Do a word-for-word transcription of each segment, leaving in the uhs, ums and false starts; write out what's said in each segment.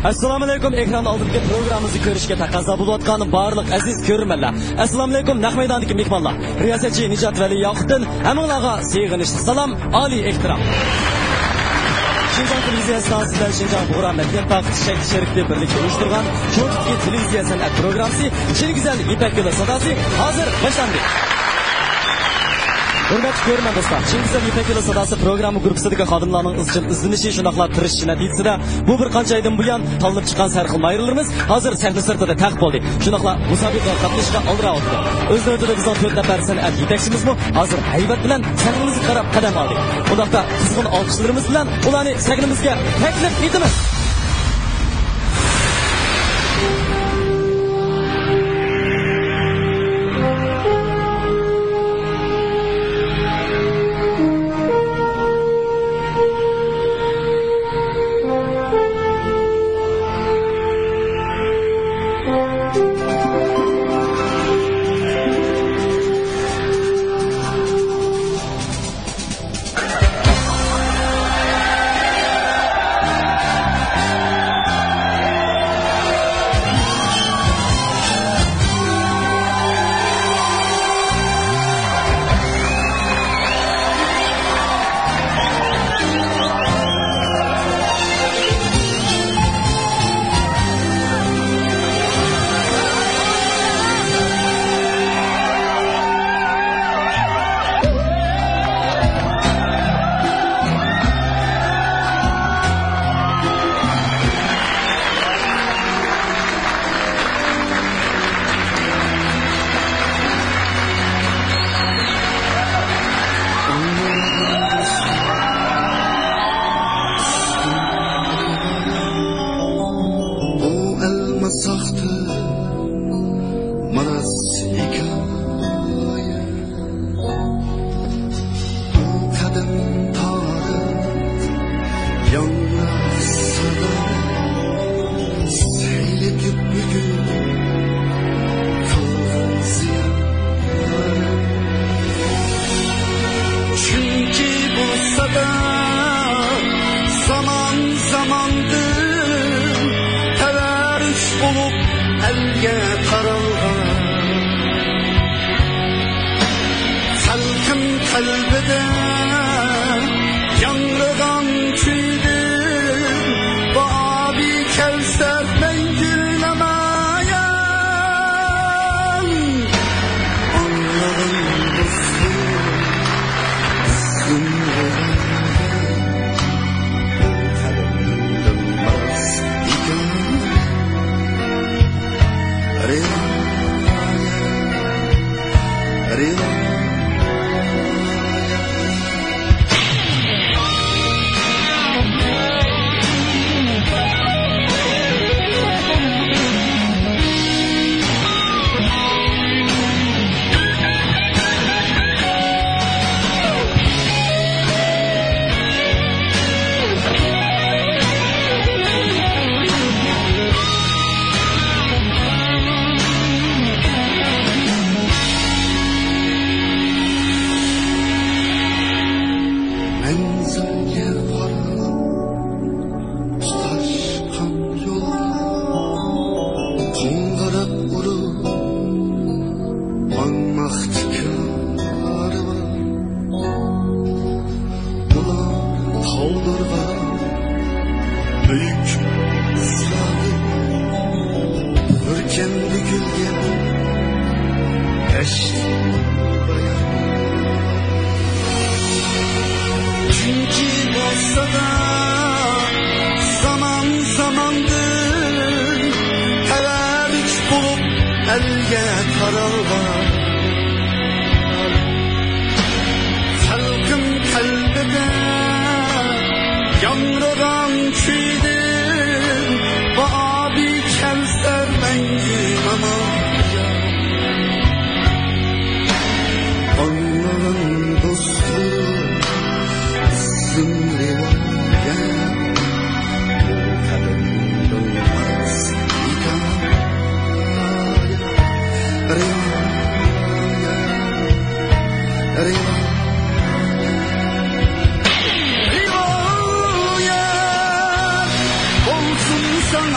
ئەسسالامۇئەلەيكۇم، ئېكران ئالدىدىكى پروگراممىمىزنى كۆرۈشكە تەقەززا بولۇۋاتقان بارلىق ئەزىز كۆرۈرمەنلەر. ئەسسالامۇئەلەيكۇم، نەق مەيداندىكى مېھمانلار. رىياسەتچى نىجات ۋەلى ياقۇپتىن ھەممىڭلارغا سېغىنىشلىق سالام، ئالىي ئېھتىرام. شىنجاڭ تېلېۋىزىيە ئىستانسىسى بىلەن شىنجاڭ بۇغرا مەدەنىيەت تارقىتىش شەركىتى بىرلىكتە ئۇيۇشتۇرغان چوڭ تىپتىكى تېلېۋىزىيە سەنئەت پروگراممىسى چىن گۈزەل يىپەك يولى ساداسى ھازىر باشلاندى. ھۆرمەتلىك كۆرۈرمەن دوستلار، چىن گۈزەل يىپەك يولى ساداسى پروگرامما گۇرۇپپىسىدىكى خادىملارنىڭ ئىزچىل ئىزدىنىشى، شۇنداقلا تىرىشىشى نەتىجىسىدە بۇ بىر قانچە ئايدىن بۇيان تاللىنىپ چىققان سەرخىل ماھىرلىرىمىز ھازىر سەھنە سىرتىدا تەق بولدى. شۇنداقلا مۇسابىقىگە قاتنىشىشقا ئالدىراۋاتىدۇ. ئۆز نۆۋىتىدە بىزنىڭ تۆت نەپەر سەنئەت يېتەكچىمىزمۇ ھازىر ھەيۋەت بىلەن سەھنىمىزگە قاراپ قەدەم ئالدى. ئۇنداقتا قىزغىن ئالقىشلىرىمىز بىلەن ئۇلارنى سەھنىمىزگە تەكلىپ ئېتىمىز. بۇ ئەلمىساقتىن ماراس ھېكايە. بۇ قەدەم تارىخ ياڭراق سادا سەيلىتىپ بۈگۈن قىلغان زىيارەت. چۈنكى بۇ سادا زامان زاماندىن تەۋەررۈش بولۇپ ئەلگە تارالغان. سەلقىن قەلبىدە ياڭرىغان كۈيدىن بابى كەۋسەر مەڭگۈ نامايان. ئاڭلىغىن دوستۇم، سىزدىن مەنزىلگە قاراپ تۇتاشقان يوللار قوڭغۇراق ئۇرۇپ ماڭماقتا كارۋان. ئۇلار تاۋلارغا بۈيۈك ئىزلاردىن بىر كەمدە كۈلگەن دەشتى بايان. چۈنكى بۇ سادا زامان زاماندىن تەۋەررۈش بولۇپ ئەلگە تارالغان. سەلقىن قەلبىدە ياڭرىغان كۈيدىن بابى كەۋسەر مەڭگۈ نامايان. ئاڭلىغىن دوستۇم، سىزدىن رىۋايەت، بۇ قەدىم بولماس ھېكايە. رىۋايەت، رىۋايەت، رىۋايەت بولسۇن ساڭا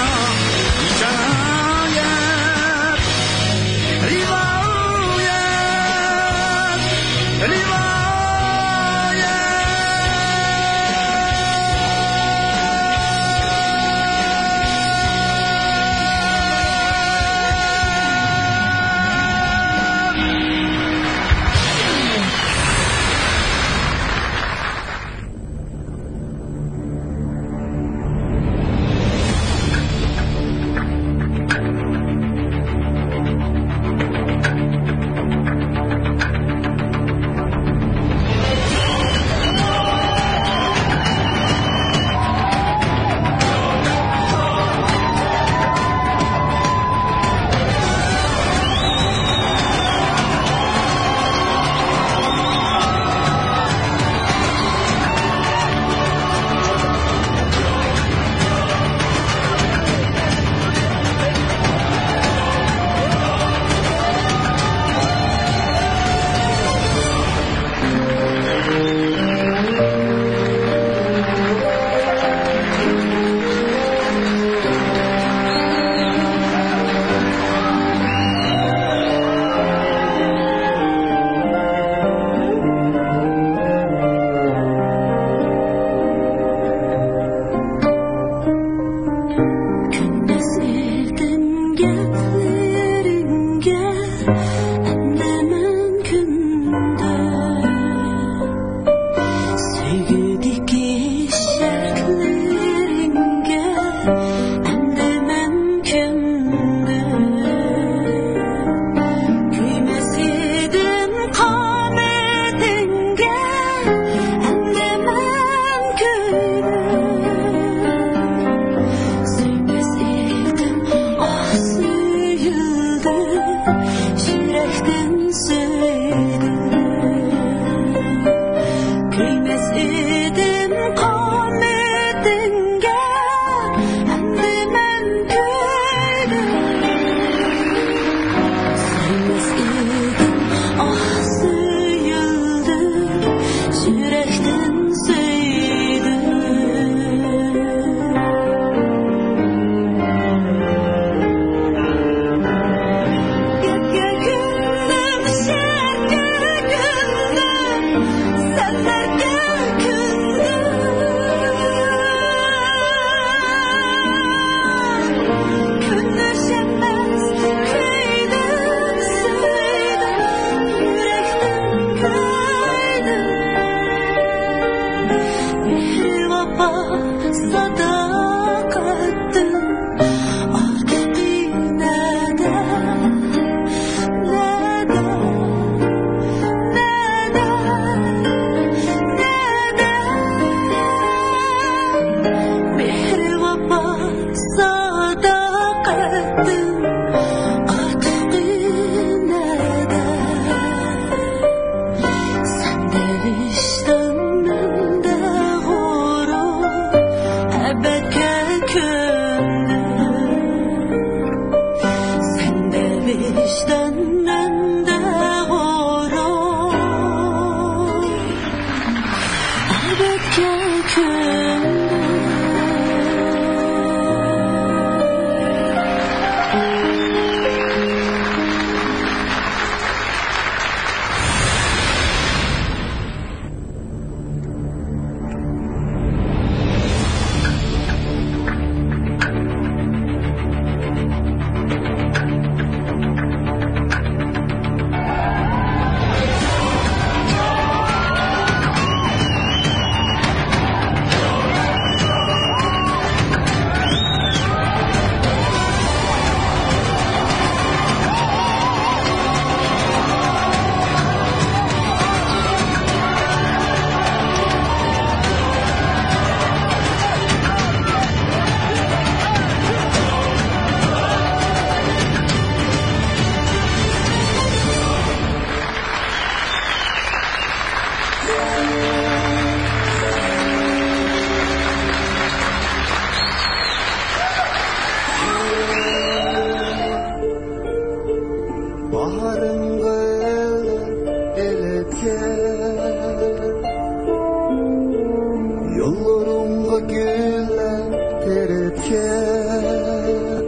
يوللىرىڭغا گۈللەر تېرىپ كەل،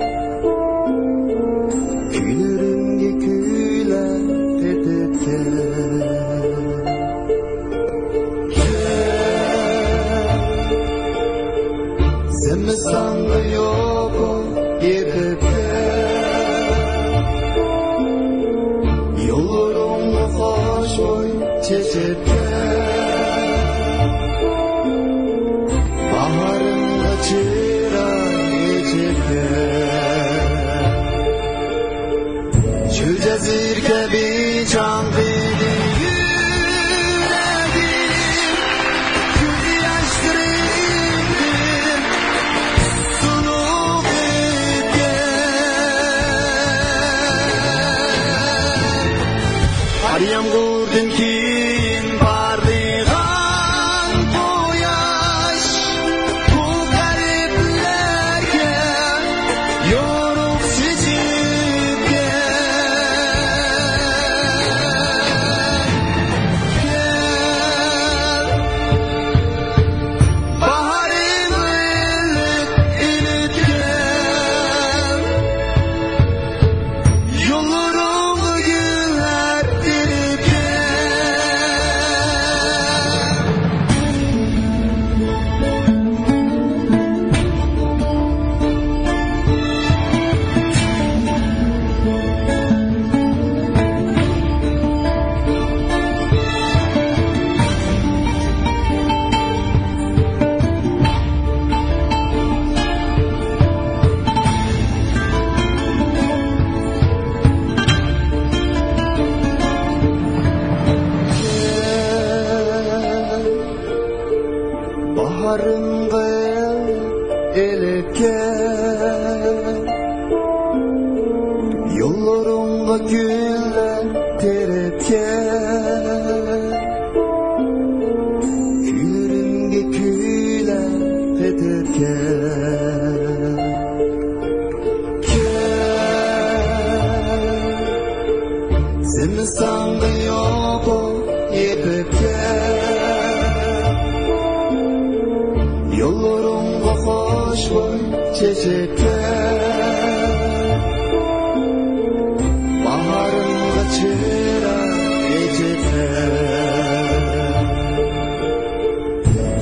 كۈيلىرىمگە كۈيلەر تېتىپ كەل. زىمىستاندا يوقۇپ يېتىپ كەل، يوللىرىڭغا خۇشبۇي چېچىپ كەل، باھارىڭغا چىراغ ئېچىپ كەل. شۇ جەزىرە كەبى چاڭقىدى يۈرەكىم، كۆز ياشلىرىمدىن سۇنۇپ كەتكەن. قار يامغۇردىن كېيىن بارىدىغان قۇياش، بۇ قەلبلەرگە يورۇق چېچىپ كەل. باھارىمنى ئېلىپ كەل. يوللىرىڭغا گۈللەر تېرىپ كەل. باھارىڭغا ئېلىپ كەل، يوللىرىڭغا گۈللەر تېرىپ كەل، كۈيلىرىمگە كۈيلەر تېتىپ كەل. كەل، زىمىستاندا يوقۇپ يېتىپ كەل، يوللىرىڭغا خۇشبۇي چېچىپ كەل، باھارىڭغا چىراغ ئېچىپ كەل.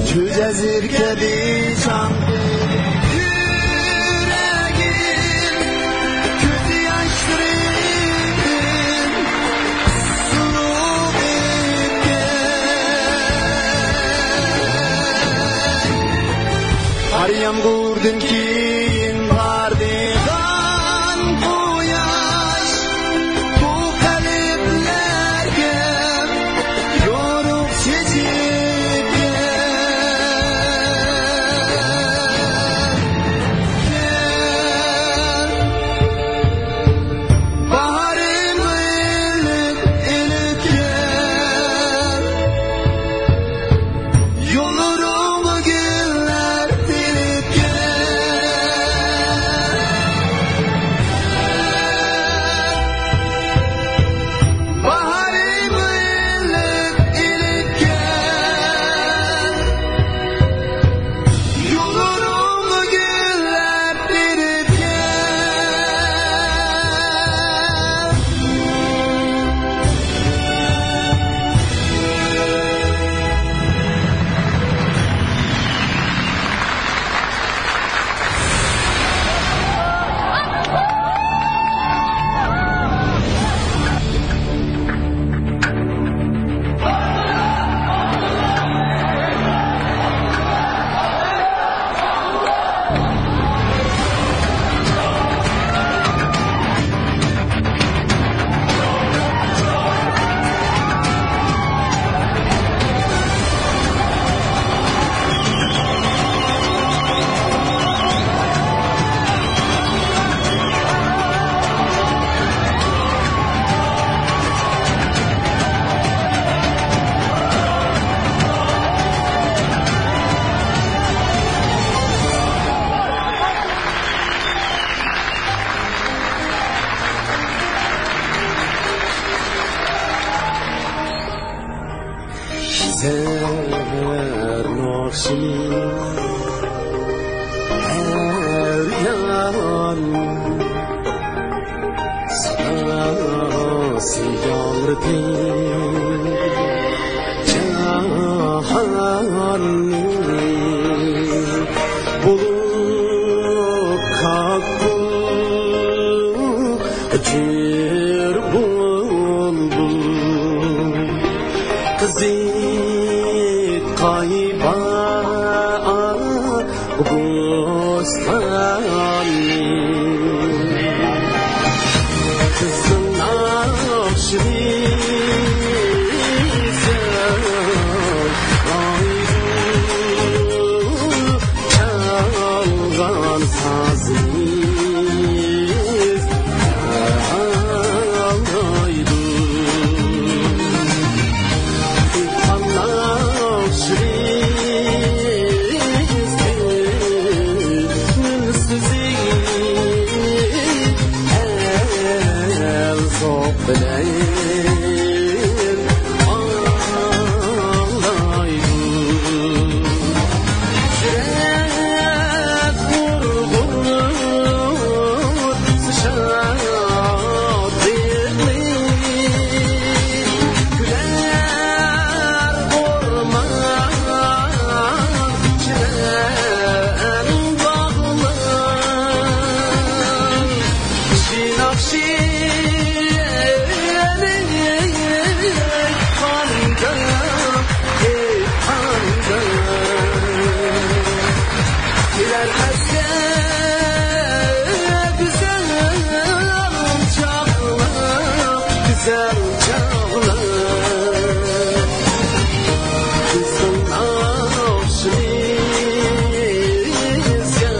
شۇ جەزىرە كەبى چاڭقىدى يۈرەكىم، كۆز ياشلىرىمدىن سۇنۇپ كەتكەن. قار يامغۇردىن كېيىن بارىدىغان قۇياش، بۇ قەلبلەرگە يورۇق چېچىپ كەل. كەل، باھارىمنى ئېلىپ كەل، يوللىرىڭغا گۈللەر تېرىپ كەل. سەھەر ناخشىسى ھەر يان، ساداسى ياڭرىتىپ جاھاننى. بولۇپ كاككۇك جىر بۇلبۇل، قىزىتقاي باھار بوستاننى. قىزىل ناخشىنى سەن ئايدۇ، چالغان سازىمىز چاغلايدۇ. ئېيتقان ناخشىمىز كۆڭۈل سۆزى، ئەل زوق بىلەن ئاڭلايدۇ. يۈرەك ئۇرغۇتسا شادلىقنى، كۈلەر ئورمان، چىمەن باغلار. شىناخشى قاندا، قاندا. كېلەر ئەسلى گۈزەل چاغلار، گۈزەل چاغلار. بىزنىڭ ئاشىقىمىز يا.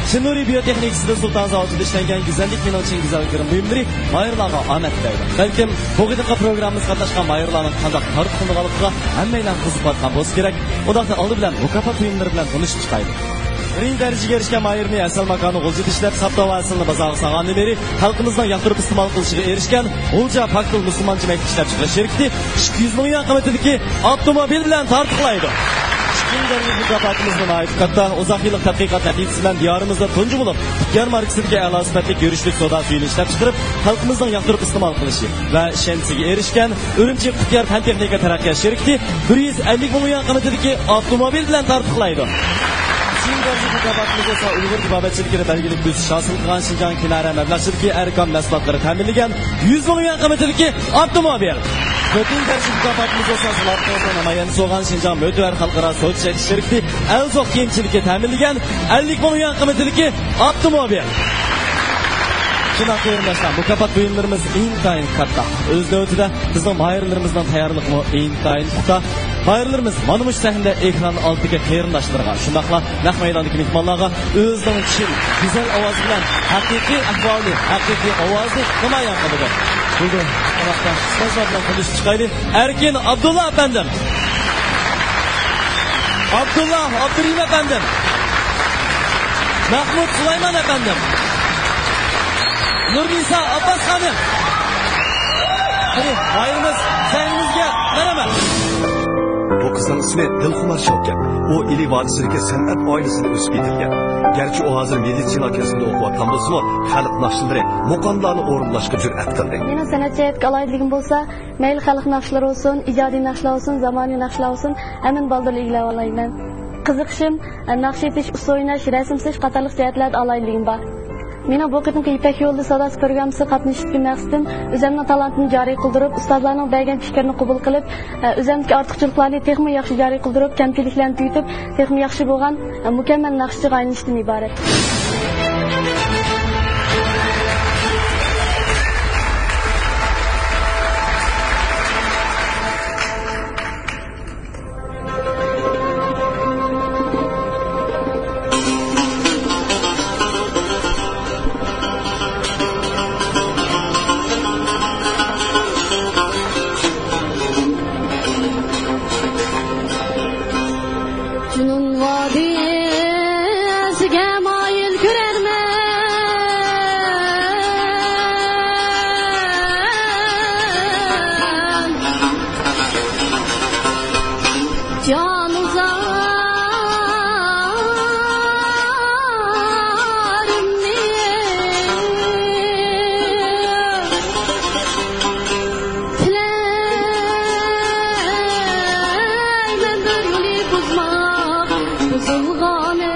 چىن نۇرى بىيو تېخنىكىسىدا سۇلتان زاۋۇتىدا ئىشلەنگەن گۈزەللىك مېنىڭ چىن گۈزەل گىرىم بۇيۇملىرى ماھىرلارغا ئامەت تىلەيدۇ. بەلكىم بۇ قېتىمقى پروگراممىمىزغا قاتناشقان ماھىرلارنىڭ قانداق تارتقۇنلۇقىغا ھەممەيلەن قىزىقىۋاتقان بولسا كېرەك. ئۇنداقتا ئالدى بىلەن مۇكاپات بۇيۇملىرى بىلەن تونۇشۇپ چىقايلى. بىرىنچى دەرىجىگە ئېرىشكەن ماھىرنى ھەسەل ماكانى غۇلجىدا ئىشلەپ، ساپتا ۋە ھەسىلنى بازارغا سالغاندىن بېرى خەلقىمىزنىڭ ياقتۇرۇپ ئىستېمال قىلىشىغا ئېرىشكەن غۇلجا پاكتىل مۇسۇلمانچە مەكتەپ ئىشلەپچىقىرىش شىركىتى ئىككى يۈز مىڭ يۈەن قىممىتىدىكى ئاپتوموبىل بىلەن تارتۇقلايدۇ. ئىككىنچى دەرىجىلىك مۇكاپاتىمىزمۇ ناھايىتى كاتتا. ئۇزاق يىللىق تەتقىقات نەتىجىسى بىلەن دىيارىمىزدا تۇنجى بولۇپ قۇتيار ماركىسىدىكى ئەلا سۈپەتلىك يۈرۈشلۈك سودا سۈيىنى ئىشلەپچىقىرىپ، خەلقىمىزنىڭ ياقتۇرۇپ ئىستېمال قىلىشى ۋە ئىشەنچىگە ئېرىشكەن ئۈرۈمچى قۇتيار پەن تېخنىكا تەرەققىيات شىركىتى بىر يۈز ئەللىك مىڭ يۈەن قىممىتىدىكى ئاپتوموبىل بىلەن تارتۇقلايدۇ. ئۈچىنچى دەرىجىلىك مۇكاپاتىمىز بولسا ئۇيغۇر تېبابەتچىلىكىدە بەلگىلىك ئۆسۈش ھاسىل قىلغان شىنجاڭ كىنارە مەبلەغچىلىكى ئەركان مەھسۇلاتلىرى تەمىنلىگەن يۈز مىڭ يۈەن قىممىتىدىكى ئاپتوموبىل. تۆتىنچى دەرىجىلىك مۇكاپاتىمىز بولسا سىلەرنىڭ نامايەندىسى بولغان شىنجاڭ مۆتىۋەر خەلقئارا سودا چەكلىك شىركىتى ئەلزوق كىيىمچىلىكى تەمىنلىگەن ئەللىك مىڭ يۈەن قىممىتىدىكى ئاپتوموبىل. شۇنداق قېرىنداشلار، مۇكاپات بۇيۇملىرىمىز ئىنتايىن كاتتا. ئۆز نۆۋىتىدە بىزنىڭ ماھىرلىرىمىزنىڭ تەييارلىقىمۇ ئىنتايىن پۇختا. ماھىرلىرىمىز مانا مۇشۇ سەھنىدە ئېكران ئالدىدىكى قېرىنداشلىرىغا، شۇنداقلا نەق مەيداندىكى مېھمانلارغا ئۆزىنىڭ چىن، گۈزەل ئاۋازى بىلەن ھەقىقىي ئەھۋالنى، ھەقىقىي ئاۋازىنى نامايان قىلىدۇ. بولدى، ئۇنداقتا ئۇستازلار بىلەن تونۇشۇپ چىقايلى. ئەركىن ئابدۇللا ئەپەندىم. ئابدۇللا ئابدۇرېھىم ئەپەندىم. مەھمۇد سۇلايمان ئەپەندىم. نۇرنىسا ئابباس خانىم. قېنى، ماھىرىمىز سەھنىمىزگە مەرھەمەت. بۇ قىزنىڭ ئىسمى دىلخۇمار شەۋكەت. ئۇ ئىلى ۋادىسىدىكى سەنئەت ئائىلىسىدە ئۆسۈپ يېتىلگەن. گەرچە ئۇ ھازىر مېدىتسىنا كەسپىدە ئوقۇۋاتقان بولسىمۇ، خەلق ناخشىلىرى، مۇقاملارنى ئورۇنلاشقا جۈرئەت قىلدى. مېنىڭ سەنئەت جەھەتتىكى ئالاھىدىلىكىم بولسا، مەيلى خەلق ناخشىلىرى بولسۇن، ئىجادىي ناخشىلار بولسۇن، زامانىي ناخشىلار بولسۇن، ھەممىنى بالدۇرلا ئىگىلەۋالايمەن. قىزىقىشىم، ناخشا ئېيتىش، ئۇسسۇل ئويناش، رەسىم سېلىش قاتارلىق جەھەتلەردە ئالاھىدىلىكىم بار. مېنىڭ بۇ قېتىمقى يىپەك يولى ساداسى پروگراممىسىغا قاتنىشىشتىكى مەقسىتىم ئۆزۈمنىڭ تالانتىمنى جارى قىلدۇرۇپ، ئۇستازلارنىڭ بەرگەن پىكرىنى قوبۇل قىلىپ، ئۆزۈمدىكى ئارتۇقچىلىقلارنى تېخىمۇ ياخشى جارى قىلدۇرۇپ، كەمچىلىكلەرنى تۈگىتىپ، تېخىمۇ ياخشى بولغان، مۇكەممەل ناخشىچىغا ئايلىنىشتىن ئىبارەت. جۇنۇن ۋادىسىگە مايىل كۆرەرمەن. جانۇزارىمنى تىلەيمەن بىر يولى بۇزماق، بۇزۇلغانى.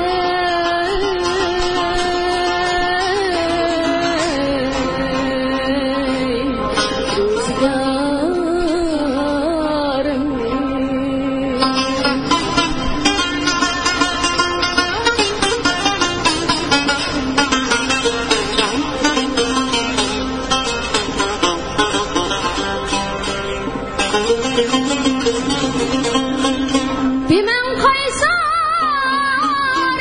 بىمىڭ قايسار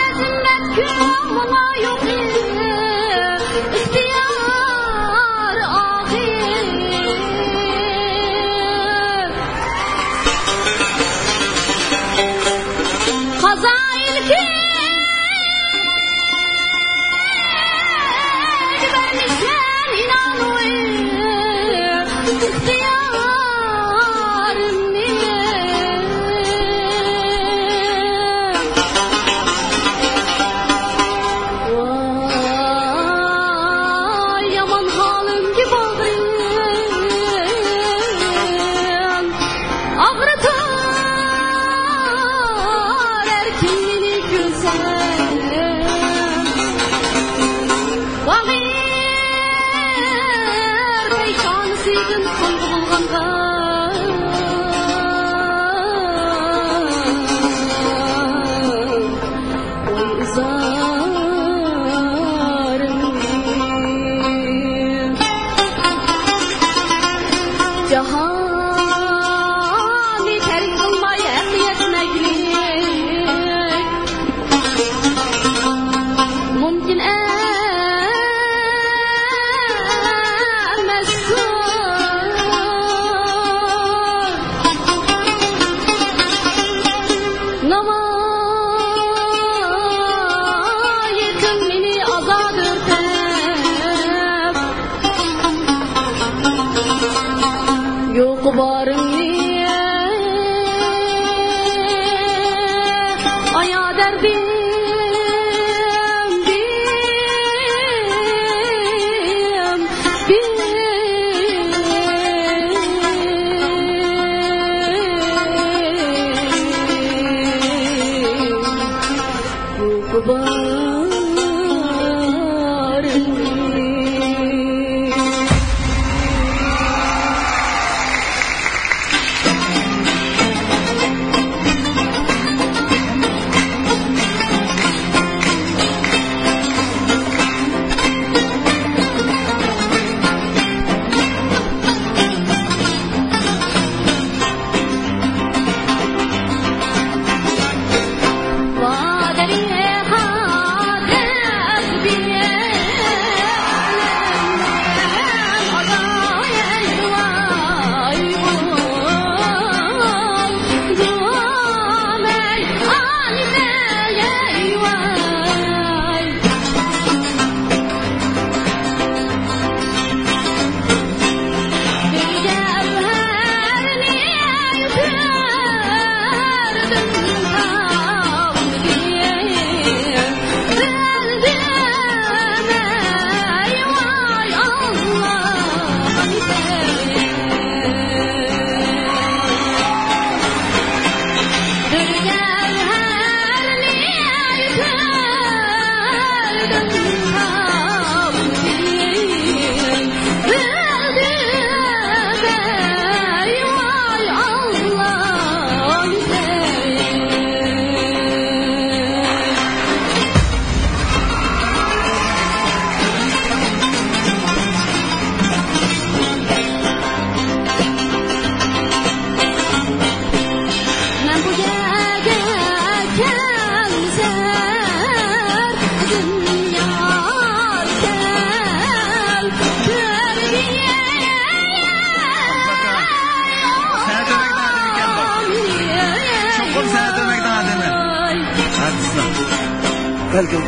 ئەزىمەت كۈن ماڭا يوق ئىختىيار ئاخىر. قازا ئىلكىم بەرمىكەن ئىنانۇ ئىختىيارىمنى. ۋاي، يامان ھالىمگە باغرىم ئاغرىتار ئەركىن مېنى كۈلسەم. باغىر پەيشانىسىدىن قان بۇغۇلغانغا ۋاي ئىزارىم. جاھانى ناۋايىتىم مېنى ئازادۇر دەپ، يوق بارىمنى ئايا دەردىم، دېدىم. سەنئەت ئۆمەكنىڭ ئادىمى ئىكەن بۇ. چوقۇم سەنئەت ئۆمەكنىڭ ئادىمى. ئارتىسلار. بەلكىم.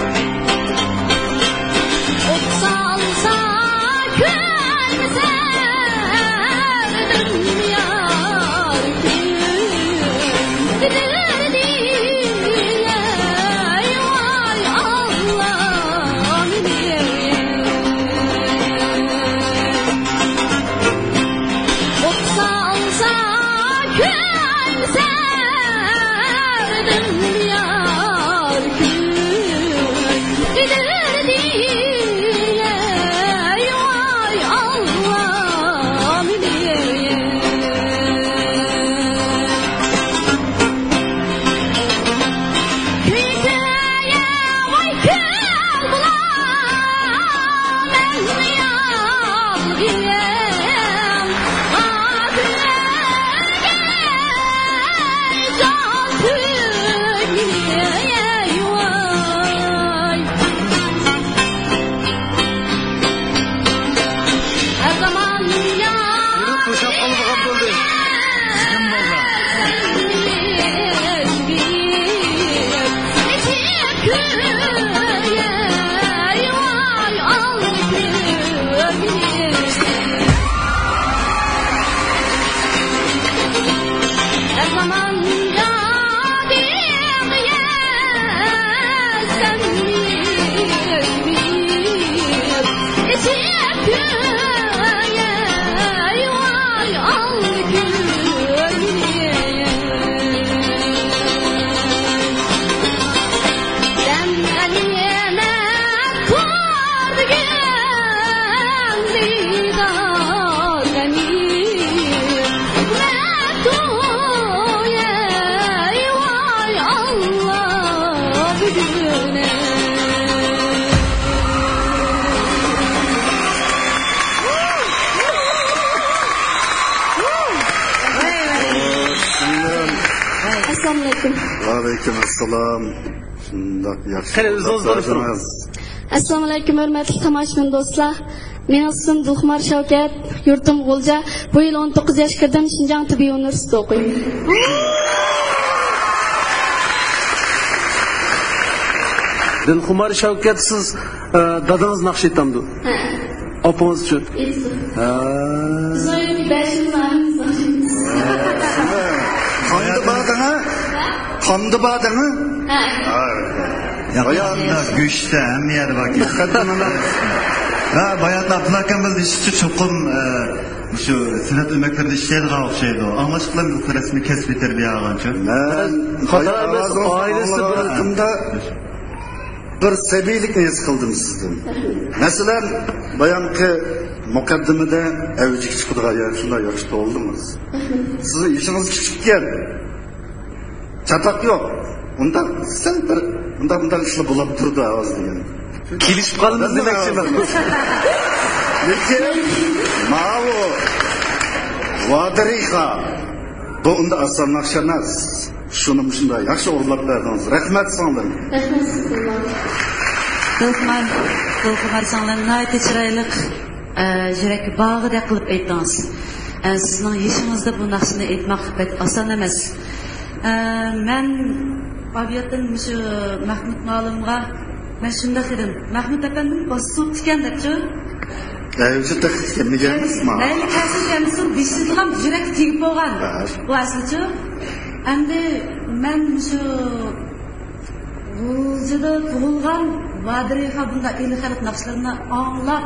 ئەسسالامۇئەلەيكۇم. ۋەئەلەيكۇم ئەسسالام. شۇنداق ياخشى. قېنى، ئۆزىڭىزنى تونۇشتۇرۇڭ. ئەسسالامۇئەلەيكۇم، ھۆرمەتلىك تاماشىبىن دوستلار. مېنىڭ ئىسمىم دۇخمار شەۋكەت، يۇرتۇم غۇلجا. بۇ يىل ئون توققۇز ياشقا كىردىم، شىنجاڭ تېببىي ئۇنىۋېرسىتېتىدا ئوقۇيمەن. دىلخۇمار شەۋكەت، سىز، ئە، دادىڭىز ناخشا ئېيتامدۇ؟ ھە. ئاپىڭىزچۇ؟ ئېيتىدۇ. ھە. بىز ئۆيدىكى بەش يىل ناخشا ئېيتىمىز. قاندا بار دەڭە؟ قاندا بار دەڭە؟ ھە. ياقىندا گۆشتە ھەممە يەردە باركەن. ھە، باياتىن ئابدۇللا ئاكام بىز ئىشچى چوقۇم، ئە، شۇ سەنئەت ئۆمەكلىرىدە ئىشلەيدىغان ئوخشايدۇ. ئاڭلاشقىلا بىز رەسمىي كەسپىي تەربىيە ئالغانچۇ. مەن خاتا ئەمەس، ئاۋازىڭىزنى ئائىلىسى بىر ئاڭلىغاندا بىر سەبىيلىكنى ھېس قىلدىم سىزدىن. مەسىلەن، بايامقى مۇقەددىمىدە ئەۋجىگە چىقىدىغان يەر شۇنداق ياخشى تۇغۇلدىڭىز. سىزنىڭ يېشىڭىز كىچىككەن. چاتاق يوق. ئۇنداق سەل بىر، ئۇنداق، ئۇنداق ئىشلار بولۇپ تۇرىدۇ ئاۋاز دېگەن. كېلىشىپ قالىمىز دېمەكچىمەن. لېكىن ماۋۇ ۋادىرىخا، بۇ ئۇنداق ئاسان ناخشا ئەمەس. شۇنى مۇشۇنداق ياخشى ئورۇنلاپ بەردىڭىز. رەھمەت سىڭلىم. رەھمەت سىزگىمۇ. دىلخۇمار، دىلخۇمار سىڭلىم، ناھايىتى چىرايلىق، ئە، يۈرەككە باغدەك قىلىپ ئېيتتىڭىز. ئە، سىزنىڭ يېشىڭىزدا بۇ ناخشىنى ئېيتماق بەك ئاسان ئەمەس. ئە، مەن ئابىياتتىن مۇشۇ مەھمۇد مالىمغا مەن شۇنداق دېدىم، مەھمۇد ئەپەندىم باسسا بوپتىكەن دەپچۇ. ئەۋجى تېخى كەلمىگەن. مەيلى كەلسۇن كەلمىسۇن، بېشىدىنلا يۈرەككە تېگىپ بولغان. ھە. بۇ ئەسلىچۇ. ئەمدى مەن مۇشۇ غۇلجىدا تۇغۇلغان، ۋادىرىخا بۇنداق ئىلى خەلق ناخشىلىرىنى ئاڭلاپ،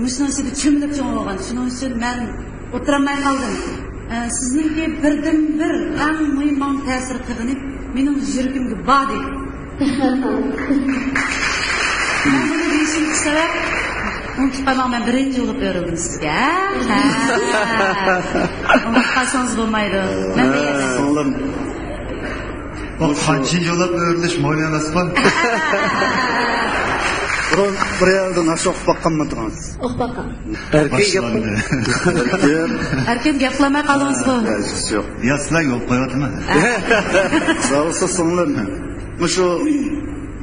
مۇشۇنىڭ ئىچىدە چۆمۈلۈپ چوڭ بولغان. شۇنىڭ ئۈچۈن مەن ئولتۇرالماي قالدىم. ئە، سىزنىڭكى بىردىنبىر ئەڭ مۇھىم ماڭا تەسىر قىلغىنى مېنىڭ يۈرىكىمگە باغدى. مەن بۇنى دېيىشىمدىكى سەۋەب، ئۇنتۇپ قالماڭ، مەن بىرىنچى بولۇپ ئۆرۈلدۈم سىزگە. ھە؟ ھە. ئۇنتۇپ قالسىڭىز بولمايدۇ. مەن بېرىمەن. سىڭلىم. بۇ قانچىنچى يوللاپ ئۆرۈلۈش مۇھىم ئەمەسقۇ؟ بۇرۇن بىر يەردە ناخشا ئوقۇپ باققانمىدىڭىز؟ ئوقۇپ باققان. ئەركىن گەپ، باشلاندى. ئەركىن گەپ قىلالماي قالدىڭىزغۇ؟ ھە، ھېچ يوق. يا سىلەر يول قويۇۋاتىمەن. ساغ بولسا سىڭلىم. مۇشۇ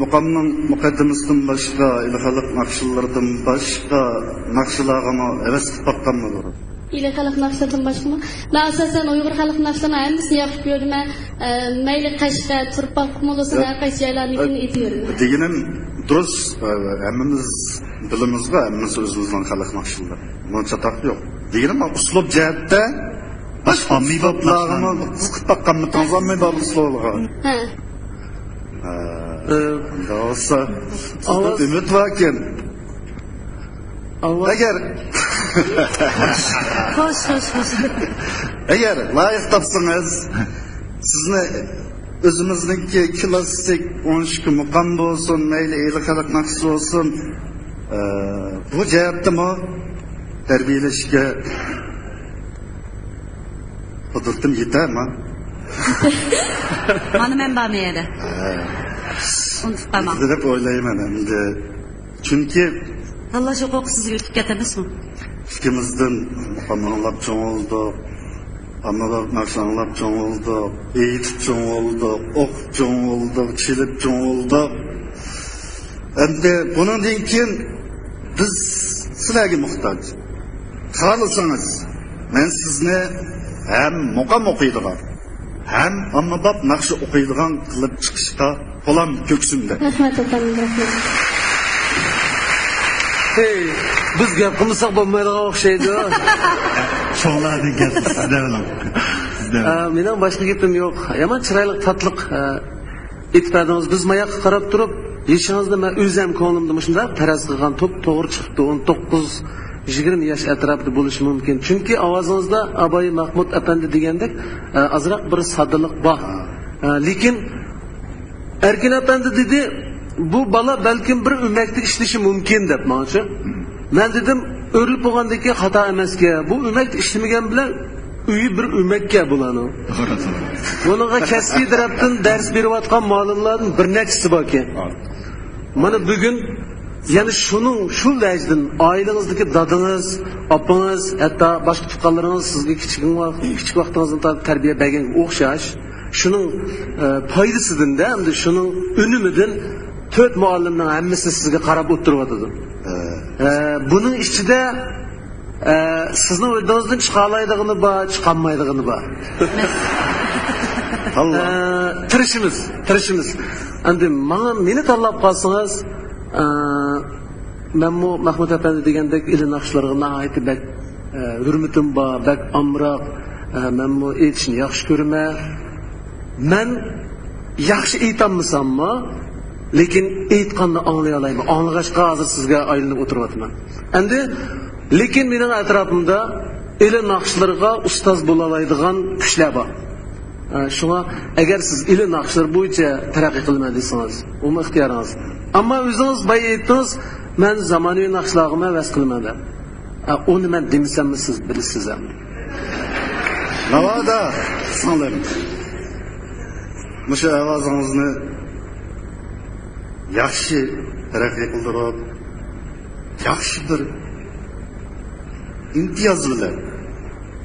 مۇقامنىڭ مۇقەددىمىسىدىن باشقا، ئىلى خەلق ناخشىلىرىدىن باشقا ناخشىلارغىمۇ ھەۋەس قىلىپ باققانمىدىڭىز؟ ئىلى خەلق ناخشىلىرىدىن باشقىمۇ؟ مەن ئاساسەن ئۇيغۇر خەلق ناخشىلىرىنىڭ ھەممىسىنى ياخشى كۆرىمەن. ئە، مەيلى قەشقەر، تۇرپان بولسۇن، ھەر قايسى جايلارنىڭكىنى ئېيتىۋېرىمەن. دېگىنىم دۇرۇس، ئە، ھەممىمىز بىلىمىزغۇ، ھەممىسى ئۆزىمىزنىڭ خەلق ناخشىلىرى. بۇنىڭ چاتاقى يوق. دېگىنىم ئۇسلۇب جەھەتتە باشقا ئاممىباب ئۇسلۇبلارغىمۇ ناخشىلار. قىزىقىپ باققانمىدىڭىز ئاممىباب ئۇسلۇبىغا؟ ھە. ھە. ئە، ئۇنداق بولسا ئاۋاز ئۈمىد باركەن. ئاۋاز. ئەگەر خوش، خوش، خوش. ئەگەر لايىق تاپسىڭىز، سىزنى ئۆزىمىزنىڭكى كلاسسىك ئون ئىككى مۇقام بولسۇن، مەيلى ئىلى خەلق ناخشىسى بولسۇن، ئە، بۇ جەھەتتىمۇ تەربىيەلەشكە قۇدرىتىم يېتەرما؟ مانا مەن بارمەن يەردە. ھە. ئۇنتۇپ قالماڭ. دەپ ئويلايمەن ئەمدى. چۈنكى تاللاش ھوقۇقى سىزگە ئۆتۈپ كەتتى ئەمەسمۇ؟ ئىككىمىزدىن مۇقام ئاڭلاپ چوڭ بولدۇق. ئاممىباب ناخشا ئاڭلاپ چوڭ بولدۇق. ئېيتىپ چوڭ بولدۇق. ئوقۇپ چوڭ بولدۇق. چېلىپ چوڭ بولدۇق. ئەمدى بۇنىڭدىن كېيىن بىز سىلەرگە موھتاج. خالىسىڭىز، مەن سىزنى ھەم مۇقام ئوقۇيدىغان، ھەم ئاممىباب ناخشا ئوقۇيدىغان قىلىپ چىقىشقا قولام كۆكسۈمدە. رەھمەت، ئاكام، رەھمەت. ھەي، بىز گەپ قىلمىساق بولمايدىغان ئوخشايدۇ. چوڭلاردىن گەپ، سىز دەۋېلىڭ. سىز دەۋېلىڭ. ئە، مېنىڭ باشقا گېپىم يوق. يامان چىرايلىق، تاتلىق، ئە، ئېيتىپ بەردىڭىز. بىز ماياققا قاراپ تۇرۇپ، يېشىڭىزنى مەن ئۆزۈم كۆڭلۈمدە مۇشۇنداق پەرەز قىلغان توپ توغرا چىقىپتۇ. ئون توققۇز، يىگىرمە ياش ئەتراپىدا بولۇشى مۇمكىن. چۈنكى ئاۋازىڭىزدا ئاباي مەھمۇد ئەپەندى دېگەندەك، ئە، ئازراق بىر ساددىلىق بار. ئە، لېكىن ئەركىن ئەپەندى دېدى، بۇ بالا بەلكىم بىر ئۆمەكتە ئىشلىشى مۇمكىن دەپ ماڭىچۇ. مەن دېدىم، ئۆرۈلۈپ بولغاندىن كېيىن خاتا ئەمەسكەن. بۇ ئۆمەكتە ئىشلىمىگەن بىلەن ئۆيى بىر ئۆمەككە بۇلارنىڭ. بۇنىڭغا كەسپىي تەرەپتىن دەرس بېرىۋاتقان مۇئەللىملاردىن بىر نەچچىسى باركەن. مانا بۈگۈن يەنە شۇنىڭ، شۇ لەھجىدىن ئائىلىڭىزدىكى دادىڭىز، ئاپىڭىز، ھەتتا باشقا تۇغقانلىرىڭىز سىزگە كىچىك ۋاق-، كىچىك ۋاقتىڭىزدىن تارتىپ تەربىيە بەرگەنگە ئوخشاش، شۇنىڭ، ئە، پايدىسىدىن-دە، ئەمدى شۇنىڭ ئۈنۈمىدىن تۆت مۇئەللىمنىڭ ھەممىسى سىزگە قاراپ ئولتۇرۇۋاتىدۇ. ئە، بۇنىڭ ئىچىدە، ئە، سىزنىڭ ھۆددىڭىزدىن چىقالايدىغىنى بار، چىقالمايدىغىنى بار. ئە، تىرىشىمىز، تىرىشىمىز. ئەمدى ماڭا، مېنى تاللاپ قالسىڭىز، ئە، مەنمۇ مەھمۇت ئەپەندى دېگەندەك ئىلى ناخشىلىرىغا ناھايىتى بەك، ئە، ھۆرمىتىم بار، بەك ئامراق، ئە، مەنمۇ ئېيتىشنى ياخشى كۆرىمەن. مەن ياخشى ئېيتالمىساممۇ، لېكىن ئېيتقاندا ئاڭلىيالايمەن. ئاڭلىغاچقا ھازىر سىزگە ئايلىنىپ ئولتۇرۇۋاتىمەن. ئەمدى، لېكىن مېنىڭ ئەتراپىمدا ئىلى ناخشىلىرىغا ئۇستاز بولالايدىغان كۈچلەر بار. ئە، شۇڭا ئەگەر سىز ئىلى ناخشىلىرى بويىچە تەرەققىي قىلىمەن دېسىڭىز، ئۇمۇ ئىختىيارىڭىز. ئەمما ئۆزىڭىز بايا ئېيتتىڭىز، مەن زامانىۋى ناخشىلارغىمۇ ھەۋەس قىلىمەن دەپ. ئە، ئۇنى مەن دېمىسەممۇ سىز بىلىسىز ئەمدى. ناۋادا، سىڭلىم، مۇشۇ ئاۋازىڭىزنى ياخشى تەرەققىي قىلدۇرۇپ، ياخشى بىر ئىمتىياز بىلەن،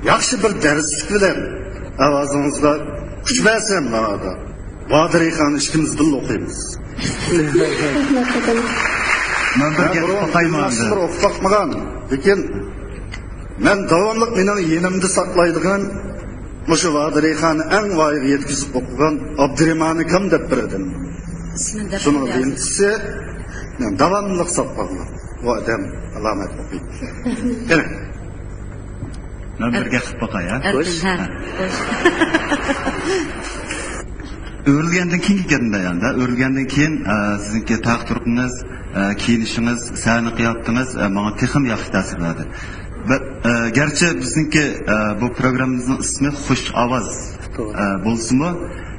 ياخشى بىر دەرسلىك بىلەن ئاۋازىڭىزغا كۈچ بەرسەم، ماڭا ۋادىرىخان ئىككىمىز بىللە ئوقۇيمىز. مەن بىر مەن گەپ بۇرۇن قىلىپ باقايمۇ ئەمدى؟ ياخشى بىر ئوقۇپ باقمىغان، لېكىن مەن داۋاملىق مېنىڭ يېنىمدا ساقلايدىغان مۇشۇ ۋادىرىخاننى ئەڭ ۋايىغا يەتكۈزۈپ ئوقۇغان ئابدۇرېمان ئاكام دەپ بىر ئادەم. ئىسمىنى دەپ شۇنىڭ بىلىۋاتىمەن. بىرىنچىسى، مەن داۋاملىق ساقلىغان بۇ ئادەم ئالامەت ئوقۇيدۇ. قېنى. مەن بىر گەپ قىلىپ باقاي، ھە؟ ئەركىن، ھە. خوش. ئۆرۈلگەندىن كېيىنكى گەپنى دەيمەن-دە. ئۆرۈلگەندىن كېيىن، ئە، سىزنىڭكى تەخت تۇرقىڭىز، ئە، كىيىنىشىڭىز، سەھنە قىياپىتىڭىز، ئە، ماڭا تېخىمۇ ياخشى تەسىر بەردى. بە-، ئە، گەرچە بىزنىڭكى، ئە، بۇ پروگراممىمىزنىڭ ئىسمى خۇش ئاۋاز، توغرا. ئە، بولسىمۇ،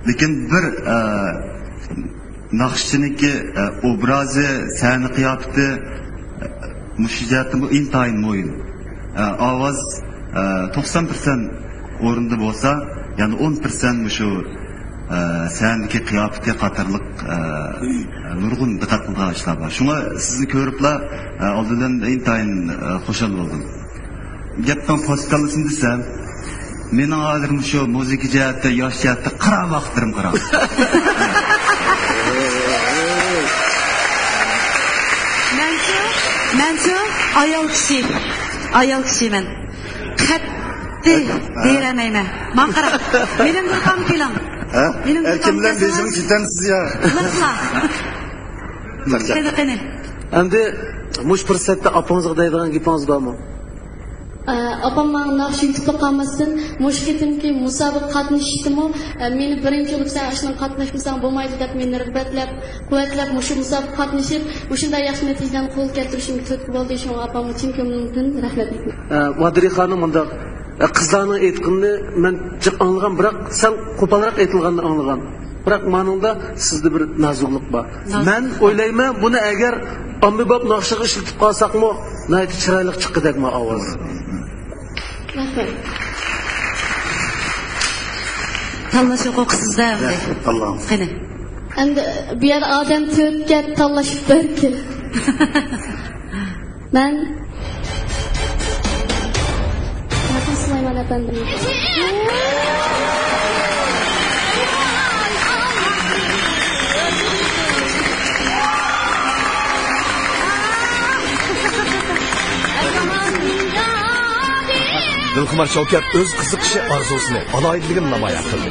لېكىن بىر، ئە، ناخشىچىنىڭكى، ئە، ئوبرازى، سەھنە قىياپىتى، ئە، مۇشۇ جەھەتتىن بۇ ئىنتايىن مۇھىم. ئە، ئاۋاز، ئە، توقسان پىرسەنت ئورنىدا بولسا، يەنە ئون پىرسەنت مۇشۇ، ئە، سەھنىدىكى قىياپىتى قاتارلىق، ئە، نۇرغۇن دىققەت قىلىدىغان ئىشلار بار. شۇڭا سىزنى كۆرۈپلا، ئە، ئالدى بىلەن ئىنتايىن، ئە، خۇشال بولدۇم. گەپنىڭ پوستكاللىسىنى دېسەم، مېنىڭ ھازىر مۇشۇ مۇزىكا جەھەتتە، ياش جەھەتتە قارا ۋاقىتلىرىم قارا. مەنچۇ، مەنچۇ ئايال كىشى، ئايال كىشى مەن. قەتئىي دېيەلمەيمەن. ماڭا قاراڭ. مېنىڭ گۇرۇپپامغا كېلىڭ. ھە؟ مېنىڭ ئەركىن گۇرۇپپامغا بىلەن كەلسىڭىز، بېيجىڭغا كېتەمسىز يا؟ لىقلا. قېنى، قېنى. ئەمدى مۇشۇ پۇرسەتتە ئاپىڭىزغا دەيدىغان گېپىڭىز بارمۇ؟ ئاپام ماڭا ناخشا يۈتۈپلا قالماستىن، مۇشۇ قېتىمقى مۇسابىقە قاتنىشىشتىمۇ، مېنى بىرىنچى بولۇپ، سەن ئاشۇنداق قاتناشمىساڭ بولمايدۇ دەپ، مېنى رىغبەتلەپ، قۇۋۋەتلەپ، مۇشۇ مۇسابىقىگە قاتنىشىپ، مۇشۇنداق ياخشى نەتىجىلەرنى قولغا كەلتۈرۈشۈمگە تۈرتكە بولدى. شۇڭا ئاپامغا چىن كۆڭلۈمدىن رەھمەت ئېيتىمەن. ئە، ۋادىرى خانىم مۇنداق، ئە، قىزلارنىڭ ئېيتقىنىنى مەن جىق ئاڭلىغان، بىراق سەل قوپالراق ئېيتىلغاننى ئاڭلىغان. بىراق مانىڭدا سىزدە بىر نازۇكلۇق بار. نازۇكلۇق. مەن ئويلايمەن، بۇنى ئەگەر ئاممىباب ناخشىغا ئىشلىتىپ قالساقمۇ، ناھايىتى چىرايلىق چىققۇدەك ما ئاۋاز. رەھمەت. تاللاش ھوقۇقى سىزدە ئەمدى. رەھمەت، تاللاڭ. قېنى. ئەمدى بۇ يەردە ئادەم تۆتكە تاللاش بەرگىن. مەن. رەھمەت، سۇلايمان ئەپەندىم. دىلخۇمار شەۋكەت ئۆز قىزىقىشى، ئارزۇسىنى، ئالاھىدىلىكىنى نامايان قىلدى.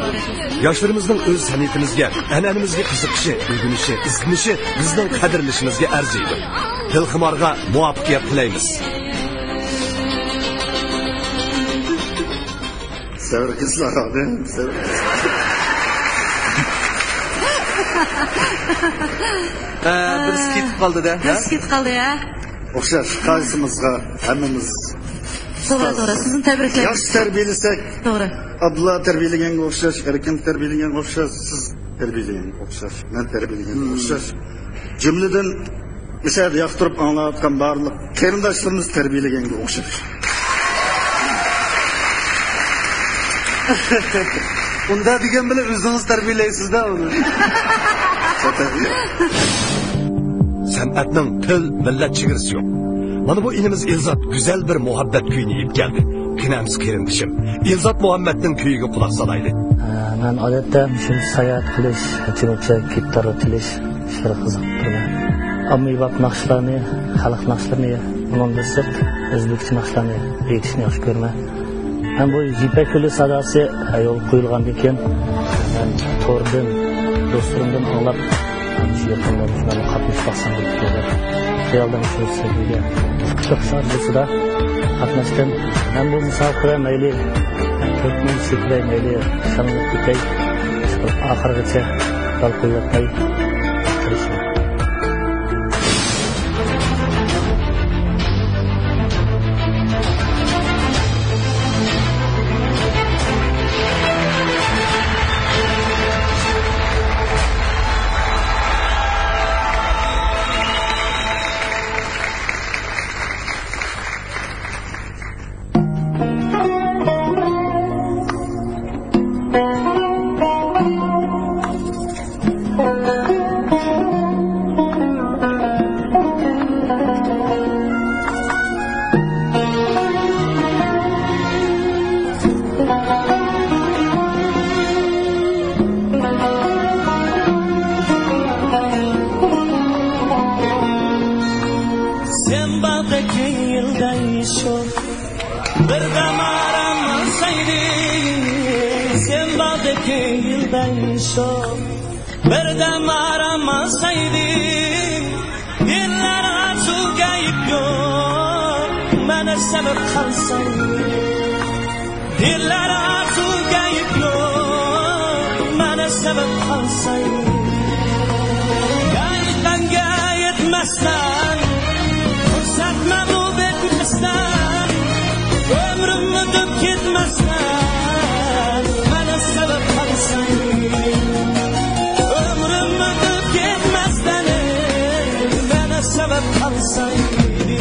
ياشلىرىمىزنىڭ ئۆز سەنئىتىمىزگە، ئەنئەنىمىزگە قىزىقىشى، ئۆگىنىشى، ئىزدىنىشى بىزنىڭ قەدىرلىشىمىزگە ئەرزىيدۇ. دىلخۇمارغا مۇۋەپپەقىيەت تىلەيمىز. سەۋر قىلسىلا قالدى. سەۋر. ئە، بىرسى كېتىپ قالدى-دە. بىرسى كېتىپ قالدى، ھە؟ ئوخشاش، قايسىمىزغا ھەممىمىز توغرا، ئۇستاز. توغرا. سىزنى تەبرىكلەيمىز. ياخشى تەربىيەلىسەك، توغرا. ئابدۇللا تەربىيەلىگەنگە ئوخشاش، ئەركىن تەربىيەلىگەنگە ئوخشاش، سىز تەربىيەلىگەنگە ئوخشاش، مەن تەربىيەلىگەنگە ئوخشاش. جۈملىدىن مۇشۇ يەردە ياقتۇرۇپ ئاڭلاۋاتقان بارلىق قېرىنداشلىرىمىز تەربىيەلىگەنگە ئوخشاش. ئۇنداق دېگەن بىلەن ئۆزىڭىز تەربىيەلەيسىز-دە ئۇنى. سەنئەتنىڭ تىل، مىللەت چېگرىسى يوق. مانا بۇ ئىنىمىز ئىلزات گۈزەل بىر مۇھەببەت كۈيىنى ئېلىپ كەلدى. قېنى ئەمسە قېرىندىشىم، ئىلزات مۇھەممەتنىڭ كۈيىگە قۇلاق سالايلى. ئە، مەن ئادەتتە مۇشۇ ساياھەت قىلىش، چېلىنچە گىتار چېلىش ئىشلىرىغا قىزىقىپ تۇرىمەن. ئاممىباب ناخشىلارنى، خەلق ناخشىلىرىنى، ئۇنىڭدىن سىرت ئۆزبېكچە ناخشىلارنى ئېيتىشنى ياخشى كۆرىمەن. مەن بۇ يىپەك يولى ساداسى يولغا قويۇلغاندىن كېيىن، مەن توردىن، دوستلىرىمدىن ئاڭلاپ، شۇ يېقىنلارنى شۇلارنى قاتنىشىپ باقسام دەپ خىيالدىن شۇ سەھنىگە چىقىش ئارزۇسىدا قاتناشتىم. مەن بۇ مۇسابىقىدە مەيلى تۆت مىنۇت چېكىنەي، مەيلى شامىلىپ كېتەي، ئاخىرغىچە دال قويۇۋەتمەي تىرىشىمەن. سەن باغدەك كۆڭۈلدە ياشاپ، بىردەم ئارام ئالسايدى. سەن باغدەك كۆڭۈلدە ياشاپ، بىردەم ئارام ئالسايدى. دىللار ئارزۇ گەيپ يوق، مانا سەۋەب قالسايدى. دىللار ئارزۇ گەيپ يوق، مانا سەۋەب قالسايدى. يايقانغا يەتمەستىن، پۇرسەت مەغلۇپ ئەتمەستىن، ئۆمرۈم ئۆتۈپ كەتمەستىن، مانا سەۋەب قالسايدى. ئۆمرۈم ئۆتۈپ كەتمەستىن، مانا سەۋەب قالسايدى.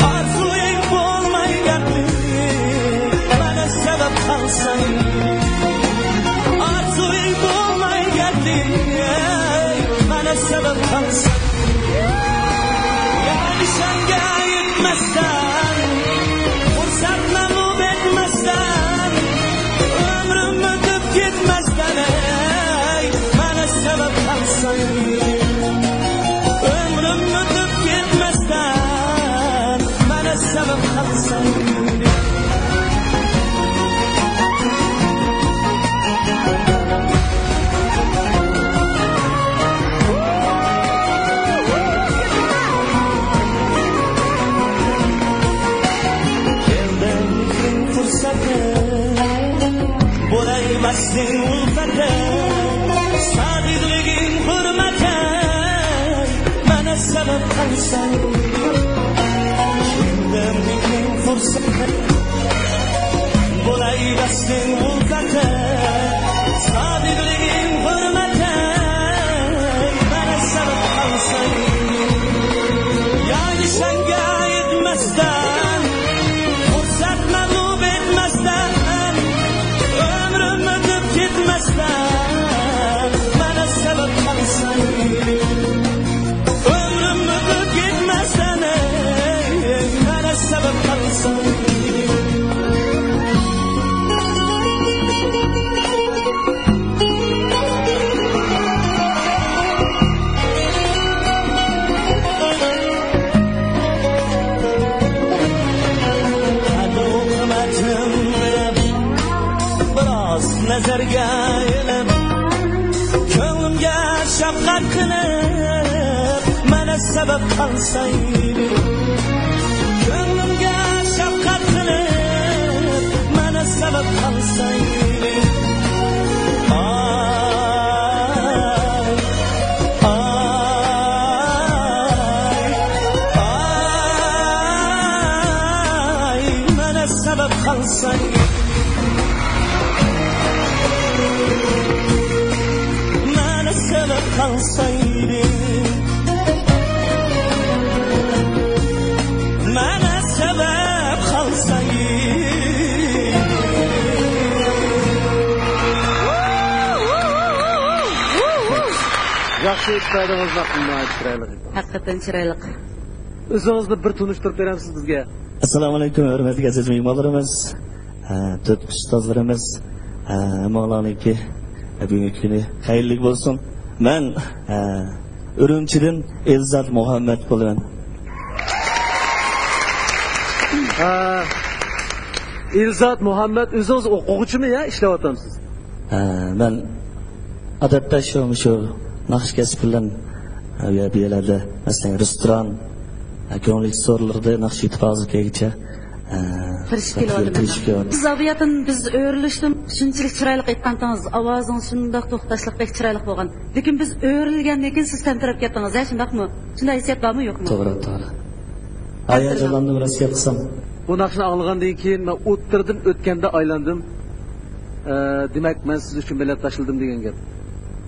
ئارزۇيۇم بولماي گەپلى، مانا سەۋەب قالسايدى. ئارزۇيۇم بولماي گەپلى، مانا سەۋەب قالسايدى. يا نىشانغا يەتمەستىن، پۇرسەت مەغلۇپ ئەتمەستىن، ئۆمرۈم ئۆتۈپ كەتمەستىن، ئەي، مانا سەۋەب قالسايدى. ئۆمرۈم ئۆتۈپ كەتمەستىن، مانا سەۋەب قالسايدى. كەلدىم پۇرسەتنى، بولاي بەستىڭ ئۇلپەتنى، سادىقلىقىڭ ھۆرمەتنى، مانا سەۋەب قالسايدى. كەلدىم پۇرسەتنى، بولاي بەستىڭ ئۇلپەتنى، سادىقلىقىڭ ھۆرمەتنى، مانا سەۋەب قالسايدى. يا نىشانغا يەتمەستىن، پۇرسەت مەغلۇپ ئەتمەستىن، ئۆمرۈم ئۆتۈپ كەتمەستىن، مانا سەۋەب قالسايدى. ئۆمرۈم ئۆتۈپ كەتمەستىن، مانا سەۋەب قالسايدى. بىراز نەزەرگە ئېلىپ، كۆڭلۈمگە شەپقەت قىلىپ، مانا سەۋەب قالسايدى. كۆڭلۈمگە شەپقەت قىلىپ، مانا سەۋەب قالسايدى. ئاي، ئاي، ئاي، مانا سەۋەب قالسايدى. مانا سەۋەب قالسايدى. مانا سەۋەب قالسايدى. ياخشى ئىپادىڭىز، ناھايىتى چىرايلىق ئىدى. ھەقىقەتەن چىرايلىق. ئۆزىڭىزنى بىر تونۇشتۇرۇپ بېرەمسىز بىزگە؟ ئەسسالامۇئەلەيكۇم، ھۆرمەتلىك ئەزىز مېھمانلىرىمىز، ھە، تۆت ئۇستازلىرىمىز، ھە، ھەممىڭلارنىڭكى بۈگۈنكى كۈنى خەيرلىك بولسۇن. مەن، ھە، ئۈرۈمچىدىن ئىلزات مۇھەممەت بولىمەن. ھە، ئىلزات مۇھەممەت، ئۆزىڭىز ئوقۇغۇچىمۇ يا ئىشلەۋاتامسىز؟ ھە، مەن ئادەتتە شۇ، شۇ ناخشا كەسپى بىلەن، ھە، بۇ يەردە، مەسىلەن، رېستوران، ھە، كۆڭۈل ئېچىش سورۇنلىرىدا ناخشا ئېيتىپ ھازىرغىچە، ھە، تىرىشىپ كېلىۋاتىمەن. تىرىشىپ كېلىۋاتىمەن. بىز ئابىياتىن بىز ئۆرۈلۈشتىن شۇنچىلىك چىرايلىق ئېيتقانتىڭىز، ئاۋازىڭىز شۇنداق توختاشلىق، بەك چىرايلىق بولغان. لېكىن بىز ئۆرۈلگەندىن كېيىن سىز تەمتىرەپ كەتتىڭىز، ھە، شۇنداقمۇ؟ شۇنداق ھېسسىيات بارمۇ، يوقمۇ؟ توغرا، توغرا. ھاياجانلاندىم، راست گەپ قىلسام. بۇ ناخشىنى ئاڭلىغاندىن كېيىن مەن ئوتتۇرىدىن ئۆتكەندە ئايلاندىم. ئە، دېمەك، مەن سىز ئۈچۈن بېلەت تاشلىدىم دېگەن گەپ.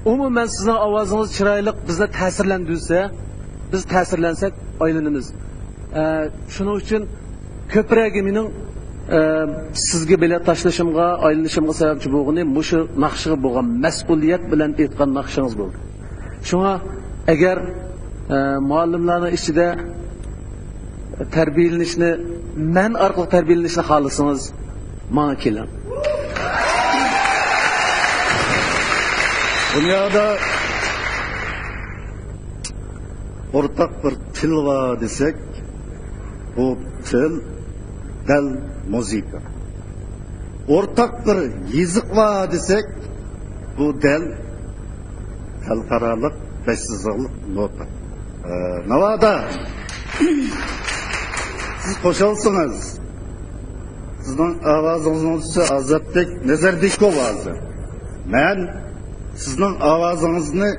ئومۇمەن، سىزنىڭ ئاۋازىڭىز چىرايلىق، بىزنى تەسىرلەندۈرسە، بىز تەسىرلەنسەك، ئايلىنىمىز. ئە، شۇنىڭ ئۈچۈن كۆپرەك مېنىڭ، ئە، سىزگە بېلەت تاشلىشىمغا، ئايلىنىشىمغا سەۋەبچى بولغىنى مۇشۇ ناخشىغا بولغان مەسئۇلىيەت بىلەن ئېيتقان ناخشىڭىز بولدى. شۇڭا ئەگەر، ئە، مۇئەللىملەرنىڭ ئىچىدە تەربىيەلىنىشنى، مەن ئارقىلىق تەربىيەلىنىشنى خالىسىڭىز، ماڭا كېلىڭ. دۇنيادا ئورتاق بىر تىل بار دېسەك، بۇ تىل دەل مۇزىكا. ئورتاق بىر يېزىق بار دېسەك، بۇ دەل خەلقئارالىق بەش سىزىقلىق نوتا. ئە، ناۋادا سىز قوشالسىڭىز، سىزنىڭ ئاۋازىڭىزنىڭ ئۈستى ئازادبېك نەزەربېكوف ھازىر. مەن سىزنىڭ ئاۋازىڭىزنى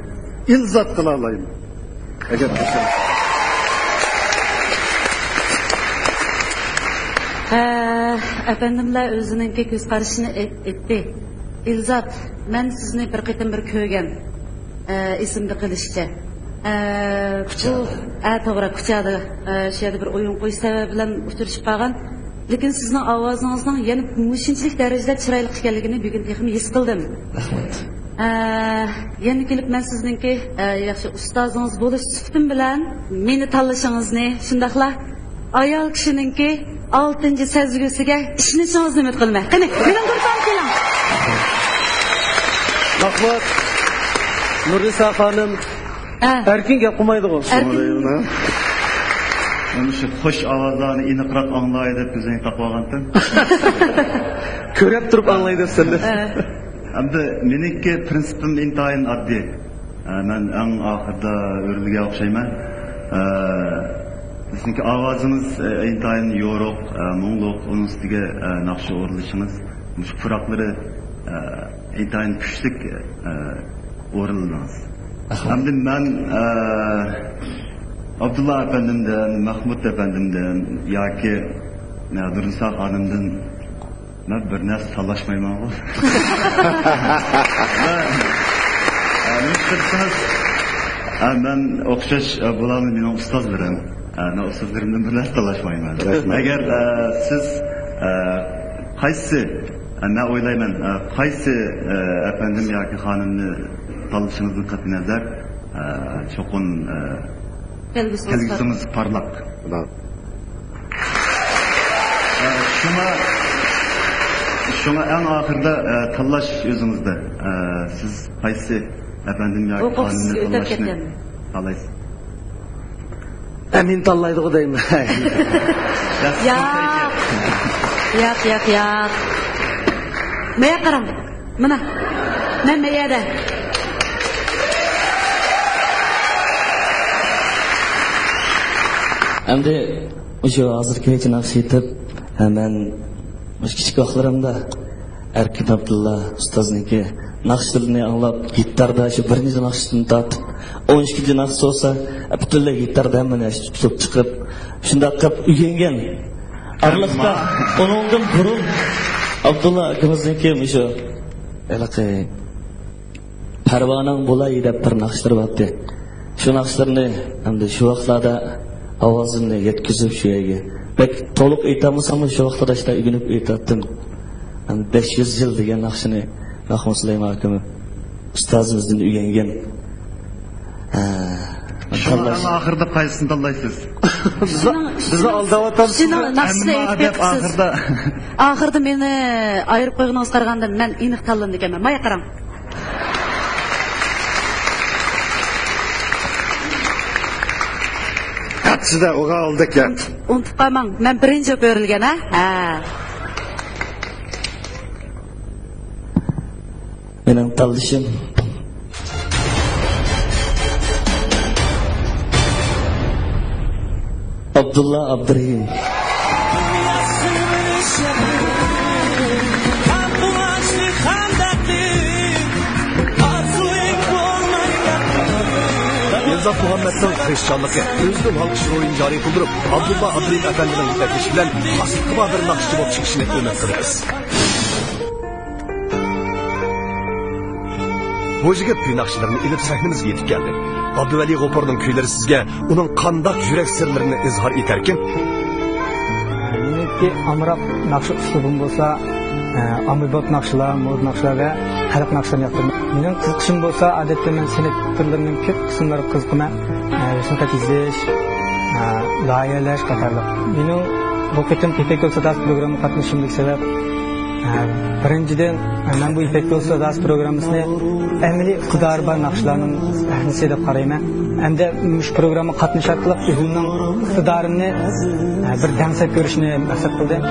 ئىلزات قىلالايمەن. ئەگەر قوشالسىڭىز. ئە، ئەپەندىملەر ئۆزىنىڭكى كۆز قارىشىنى ئېيت-، ئېيتتى. ئىلزات، مەن سىزنى بىر قېتىم بىر كۆرگەن، ئە، ئېسىمدە قېلىشىچە. ئە، بۇ، كۇچادا. ئە، توغرا، كۇچادا، ئە، شۇ يەردە بىر ئويۇن قويۇش سەۋەبى بىلەن ئۇچرىشىپ قالغان. لېكىن سىزنىڭ ئاۋازىڭىزنىڭ يەنە مۇشۇنچىلىك دەرىجىدە چىرايلىق ئىكەنلىكىنى بۈگۈن تېخىمۇ ھېس قىلدىم. رەھمەت. ئە، يەنە كېلىپ مەن سىزنىڭكى، ئە، ياخشى ئۇستازىڭىز بولۇش سۈپىتىم بىلەن مېنى تاللىشىڭىزنى، شۇنداقلا ئايال كىشىنىڭكى ئالتىنچى سەزگۈسىگە ئىشىنىشىڭىزنى ئۈمىد قىلىمەن. قېنى، مېنىڭ گۇرۇپپامغا كېلىڭ. رەھمەت. نۇرنىسا خانىم ھە. ئەركىن گەپ قىلمايدىغۇ. ئەركىن. مانا شۇ خوش ئاۋازلارنى ئېنىقراق ئاڭلاي دەپ كۆزۈڭگە تاقىۋالغانتىم. كۆرۈپ تۇرۇپ ئاڭلاي دەپسەن. ھە. ئەمدى مېنىڭكى پىرىنسىپىم ئىنتايىن ئاددىي. ئە، مەن ئەڭ ئاخىرىدا ئۆرۈلگەن ئوخشايمەن. ئە، سىزنىڭكى ئاۋازىڭىز، ئە، ئىنتايىن يورۇق، ئە، مۇڭلۇق، ئۇنىڭ ئۈستىگە، ئە، ناخشا ئورۇنلىشىڭىز، مۇشۇ پۇراقلىرى، ئە، ئىنتايىن كۈچلۈك، ئە، ئورۇنلىدىڭىز. رەھمەت. ئەمدى مەن، ئە، ئابدۇللا ئەپەندىمدىن، مەھمۇد ئەپەندىمدىن ياكى، ئە، نۇرنىسا خانىمدىن مەن بىر نەرسە تاللاشمايمەنغۇ. مەن، ئە، نېمە قىلسىڭىز، ئە، مەن ئوخشاش، ئە، بۇلارمۇ مېنىڭ ئۇستازلىرىم. ئە، مەن ئۇستازلىرىمدىن بىر نەرسە تاللاشمايمەن. رەھمەت. ئەگەر، ئە، سىز، ئە، قايسى، ئە، مەن ئويلايمەن، ئە، قايسى، ئە، ئەپەندىم ياكى خانىمنى تاللىشىڭىزدىن قەتئىينەزەر، ئە، چوقۇم، ئە، كەلگۈسىڭىز كەلگۈسىڭىز پارلاق. پارلاق. ئە، شۇڭا، شۇڭا ئەڭ ئاخىرىدا، ئە، تاللاش ئۆزىڭىزدە. ئە، سىز قايسى ئەپەندىم ياكى خانىمنى تاللاشنى خالايسىز؟ ئە، مېنى تاللايدىغۇ دەيمەن. ياق، ياق، ياق، ياق. مايا قاراڭ. مانا، مەن مەيەدە. ئەمدى مۇشۇ ھازىرقىچە ناخشا ئېيتىپ، ھە، مەن مۇشۇ كىچىك ۋاقىتلىرىمدا ئەركىن ئابدۇللا ئۇستازنىڭكى ناخشىلىرىنى ئاڭلاپ، گىتاردا شۇ بىرىنچى ناخشىسىدىن تارتىپ، ئون ئىككىنچى ناخشىسى بولسا، پۈتۈنلەي گىتاردا ھەممە نەرسە تۇتۇپ چىقىپ، شۇنداق قىلىپ ئۆگەنگەن. ئارىلىقتا ئۇنىڭدىن بۇرۇن ئابدۇللا ئاكىمىزنىڭكى مۇشۇ ھېلىقى پەرۋانەڭ بولاي دەپ بىر ناخشىلىرى بارتتى. شۇ ناخشىلىرىنى ئەمدى شۇ ۋاقىتلاردا ئاۋازىمنى يەتكۈزۈپ شۇ يەرگە. بەك تولۇق ئېيتالمىساممۇ شۇ ۋاقىتلاردا شۇنداق ئۆگىنىپ ئېيتاتتىم. ئەمدى بەش يۈز يىل دېگەن ناخشىنى مەرھۇم سۇلايمان ئاكىمىز ئۇستازىمىزدىن ئۆگەنگەن. ھە. ئەڭ ئاخىرىدا قايسىسىنى تاللايسىز؟ بىزنى، بىزنى ئالداۋاتامسىز. ئەمما دەپ ئاخىردا. ئاخىردا مېنى ئايرىپ قويغىنىڭىزغا قارىغاندا، مەن ئېنىق تاللىدىكەنمەن. مايا قاراڭ. قاچىدا ئوغا ئالدى ئىكەن. ئۇنتۇپ قالماڭ، مەن بىرىنچى بولۇپ كۆرۈلگەن، ھە؟ ھە. مېنىڭ تاللىشىم ئابدۇللا ئابدۇرېھىم. ئېلزات مۇھەممەدنىڭ تىرىشچانلىقى، ئۆزىدىن ھالقىش روھىنى جارى قىلدۇرۇپ، ئابدۇللا ئابدۇرېھىم ئەپەندىنىڭ يېتەكلىشى بىلەن ئاسىققا بىر ناخشىچى بولۇپ چىقىشىنى ئۈمىد قىلىمىز. بۇ يىگىت كۈي ناخشىلىرىنى ئېلىپ سەھنىمىزگە يېتىپ كەلدى. ئابدۇۋەلى غوپۇرنىڭ كۈيلىرى سىزگە ئۇنىڭ قانداق يۈرەك سىرلىرىنى ئىزھار ئېتەركىن؟ مېنىڭكى ئامراق ناخشا ئۇسلۇبۇم بولسا، ئە، ئاممىباب ناخشىلار، مودا ناخشىلار ۋە خەلق ناخشىلىرىنى ياقتۇرىمەن. مېنىڭ قىزىقىشىم بولسا، ئادەتتە مەن سەنئەت تۈرلىرىنىڭ كۆپ قىسىملىرىغا قىزىقىمەن. ئە، رەسىم خەت يېزىش، ئە، لايىھەلەش قاتارلىق. مېنىڭ بۇ قېتىم يىپەك يولى ساداسى پروگراممىغا قاتنىشىشىمدىكى سەۋەب، ئە، بىرىنچىدىن، مەن بۇ يىپەك يولى ساداسى پروگراممىسىنى ئەمەلىي ئىقتىدارى بار ناخشىلارنىڭ سەھنىسى دەپ قارايمەن. ھەمدە مۇشۇ پروگراممىغا قاتنىشىش ئارقىلىق ئۆزۈمنىڭ ئىقتىدارىمنى، ئە، بىر دەڭسەپ كۆرۈشنى مەقسەت قىلدىم.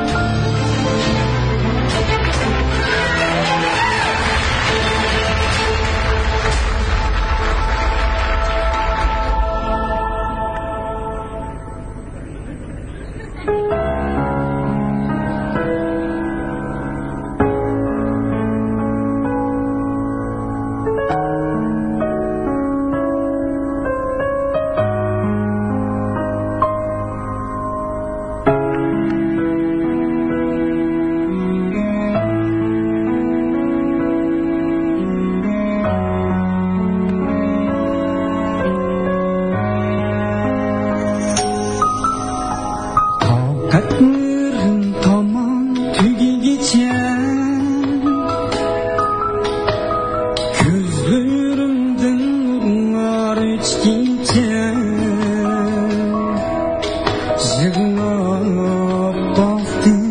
تاقەتلىرىم تامام تۈگىگىچە، كۆزلىرىمدىن نۇرلار ئۆچكىچە، يىغلاپ باقتىم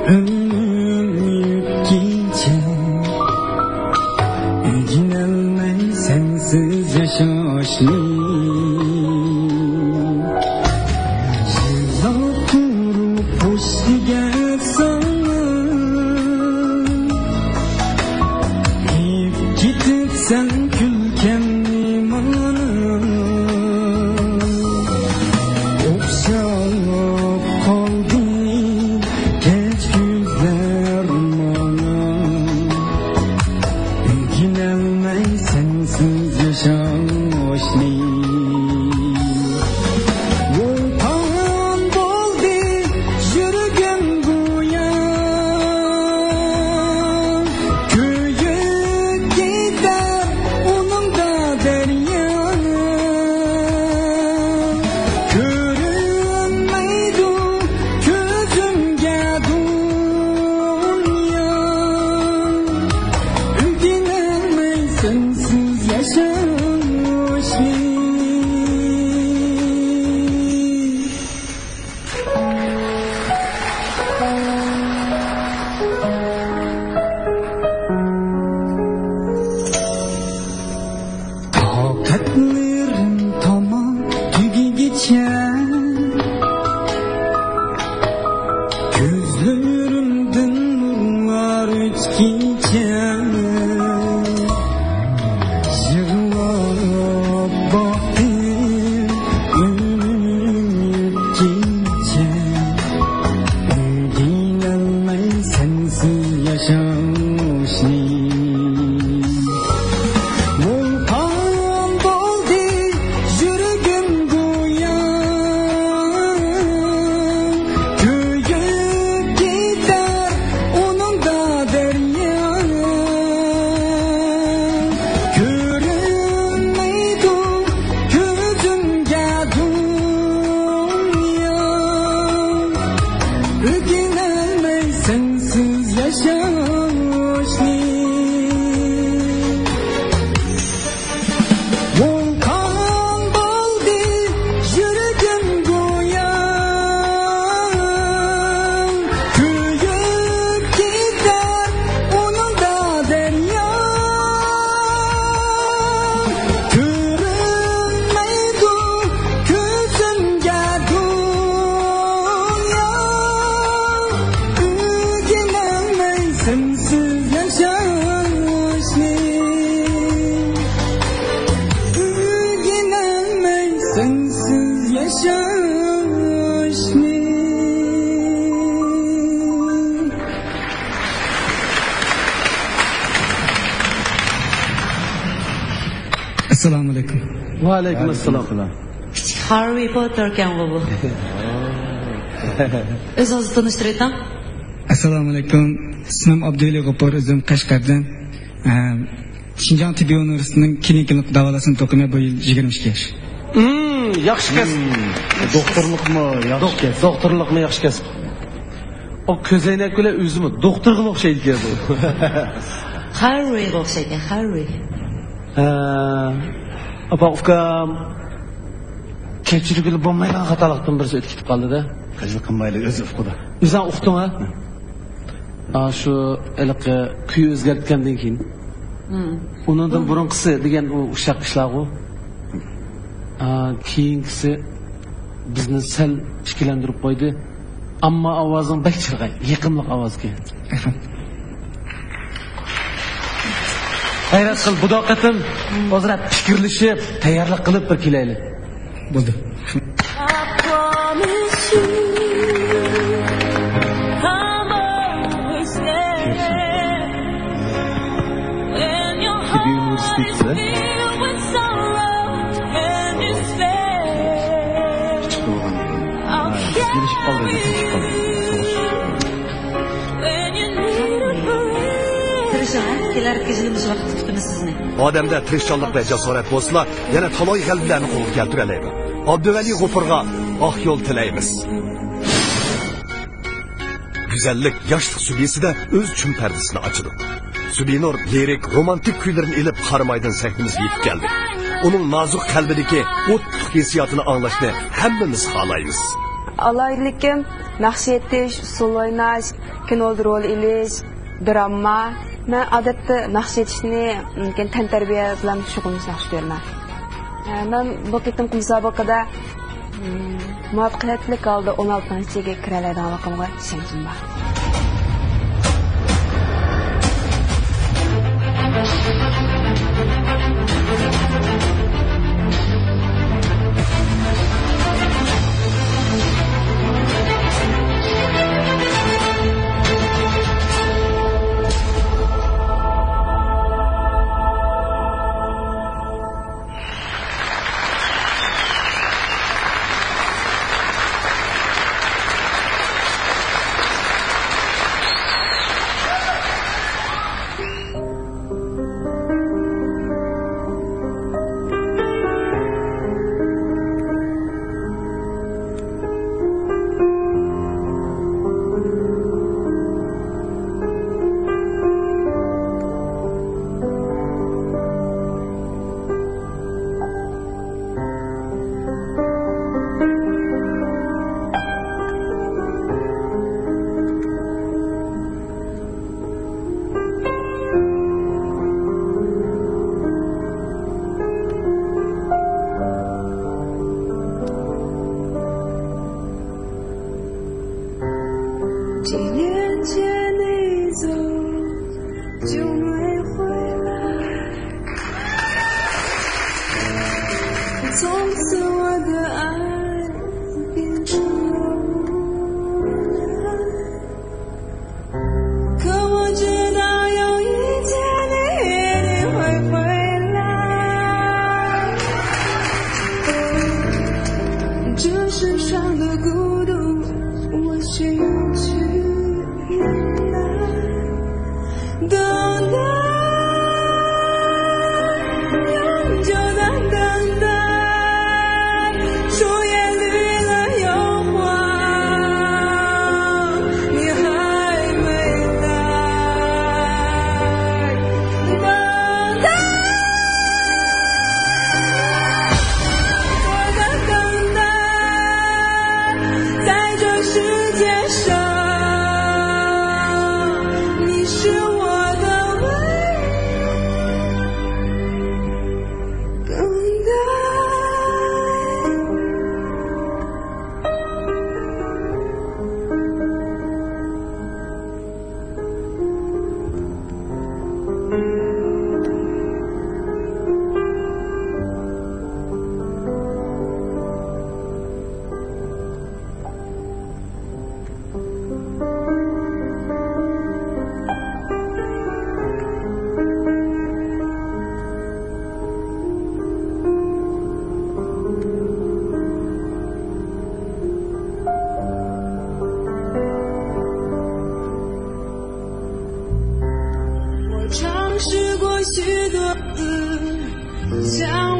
ئۆمرۈم ئۆتكىچە. ئۆگىنەلمەي سەنسىز ياشاشنى. يىغلاپ تۇرۇپ خوش دېگەن ساڭا، ئېلىپ كېتىپسەن كۈلكەمنى مانا. ئوخشاپ قالدى كەچ كۈنلەر ماڭا، ئۆگىنەلمەي سەنسىز ياشاشنى. ۋولقان بولدى يۈرىكىم گويا، كۆيۈپ كېتەر ئۇنىڭدا دەريا. كۆرۈنمەيدۇ كۆزۈمگە دۇنيا، ئۆگىنەلمەي سەنسىز ياشاشنى. تاقەتلىرىم تامام تۈگىگىچە، كۆزلىرىمدىن نۇرلار ئۆچكىچە، يىغلاپ باقتىم ئۆلۈپ كېچە. ئۆگىنەلمەي سەنسىز ياشاشنى. ۋولقان بولدى سەنسىز ياشاشنى. ئەسسالامۇ ئەلەيكۇم. ۋەئەلەيكۇم ئەسسالام. كىچىك ھاررى پوتتېركەنغۇ بۇ. ئۆزىڭىزنى تونۇشتۇرۇۋېتىڭ. ئەسسالامۇ ئەلەيكۇم. ئىسمىم ئابدۇۋەلى غوپۇر، ئۆزۈم قەشقەردىن. ئە، شىنجاڭ تېببىي ئۇنىۋېرسىتېتىنىڭ كلىنىكىلىق داۋالاش تۈركۈمى، بۇ يىل يىگىرمە ئىككى ياش. مم، ياخشى كەسىپ. مم، دوختۇرلۇقمۇ ياخشى كەسىپ؟ دوختۇرلۇقمۇ ياخشى كەسىپ؟ ئۇ كۆزەينەك بىلەن ئۆزىمۇ دوختۇرغا ئوخشايدىكەن بۇ. خاررىغا ئوخشايدىكەن، خاررى. ھە، ئاپا، ئۇكام كەچۈرگىلى بولمايدىغان خاتالىقتىن بىرسى ئۆتۈپ كېتىپ قالدى-دە. خىجىل قىلمايلى، ئۆزى ئۇقىدۇ. ئۆزۈڭ ئۇقتۇڭ-ھە؟ ئا، شۇ ھېلىقى كۈي ئۆزگەرتكەندىن كېيىن. مم. ئۇنىڭدىن بۇرۇنقىسى دېگەن ئۇ ئۇششاق ئىشلارغۇ. ئا، كېيىنكىسى بىزنى سەل ئىككىلەندۈرۈپ قويدى. ئەمما ئاۋازىڭ بەك چىرغاي، يېقىملىق ئاۋازكەن. غەيرەت قىل، بۇدا قېتىم ئۆزئارا پىكىرلىشىپ، تەييارلىق قىلىپ بىر كېلەيلى. بولدى. تېببىي ئۇنىۋېرسىتېتى. كىچىك بولغان. ھە، بىز كېلىشىپ قالدۇق، كېلىشىپ قالدۇق. تىرىشىڭ، ھە؟ كېلەركى يىلى مۇشۇ ۋاقىتتا كۈتىمىز سىزنى. ئادەمدە تىرىشچانلىق ۋە جاسارەت بولسىلا، يەنە تالاي غەلىبىلەرنى قولغا كەلتۈرەلەيدۇ. ئابدۇۋەلى غوپۇرغا ئاق يول تىلەيمىز. گۈزەللىك ياشلىق سۈبھىسىدە ئۆز چۈم پەردىسىنى ئاچىدۇ. سۈبھىنۇر لىرىك، رومانتىك كۈيلىرىنى ئېلىپ، قارامايدىن سەھنىمىزگە يېتىپ كەلدى. ئۇنىڭ نازۇك قەلبىدىكى ئوتلۇق ھېسسىياتىنى ئاڭلاشنى ھەممىمىز خالايمىز. ئالاھىدىلىكىم ناخشا ئېيتىش، ئۇسسۇل ئويناش، كىنودا رول ئېلىش، دىراما. مەن ئادەتتە ناخشا ئېيتىشنى، تەنتەربىيە بىلەن شۇغۇللىنىشنى ياخشى كۆرىمەن. مەن بۇ قېتىمقى مۇسابىقىدە، مم، مۇۋەپپەقىيەتلىك ھالدا ئون ئالتىنچى يەرگە كىرەلەيدىغانلىقىمغا ئىشەنچىم بار.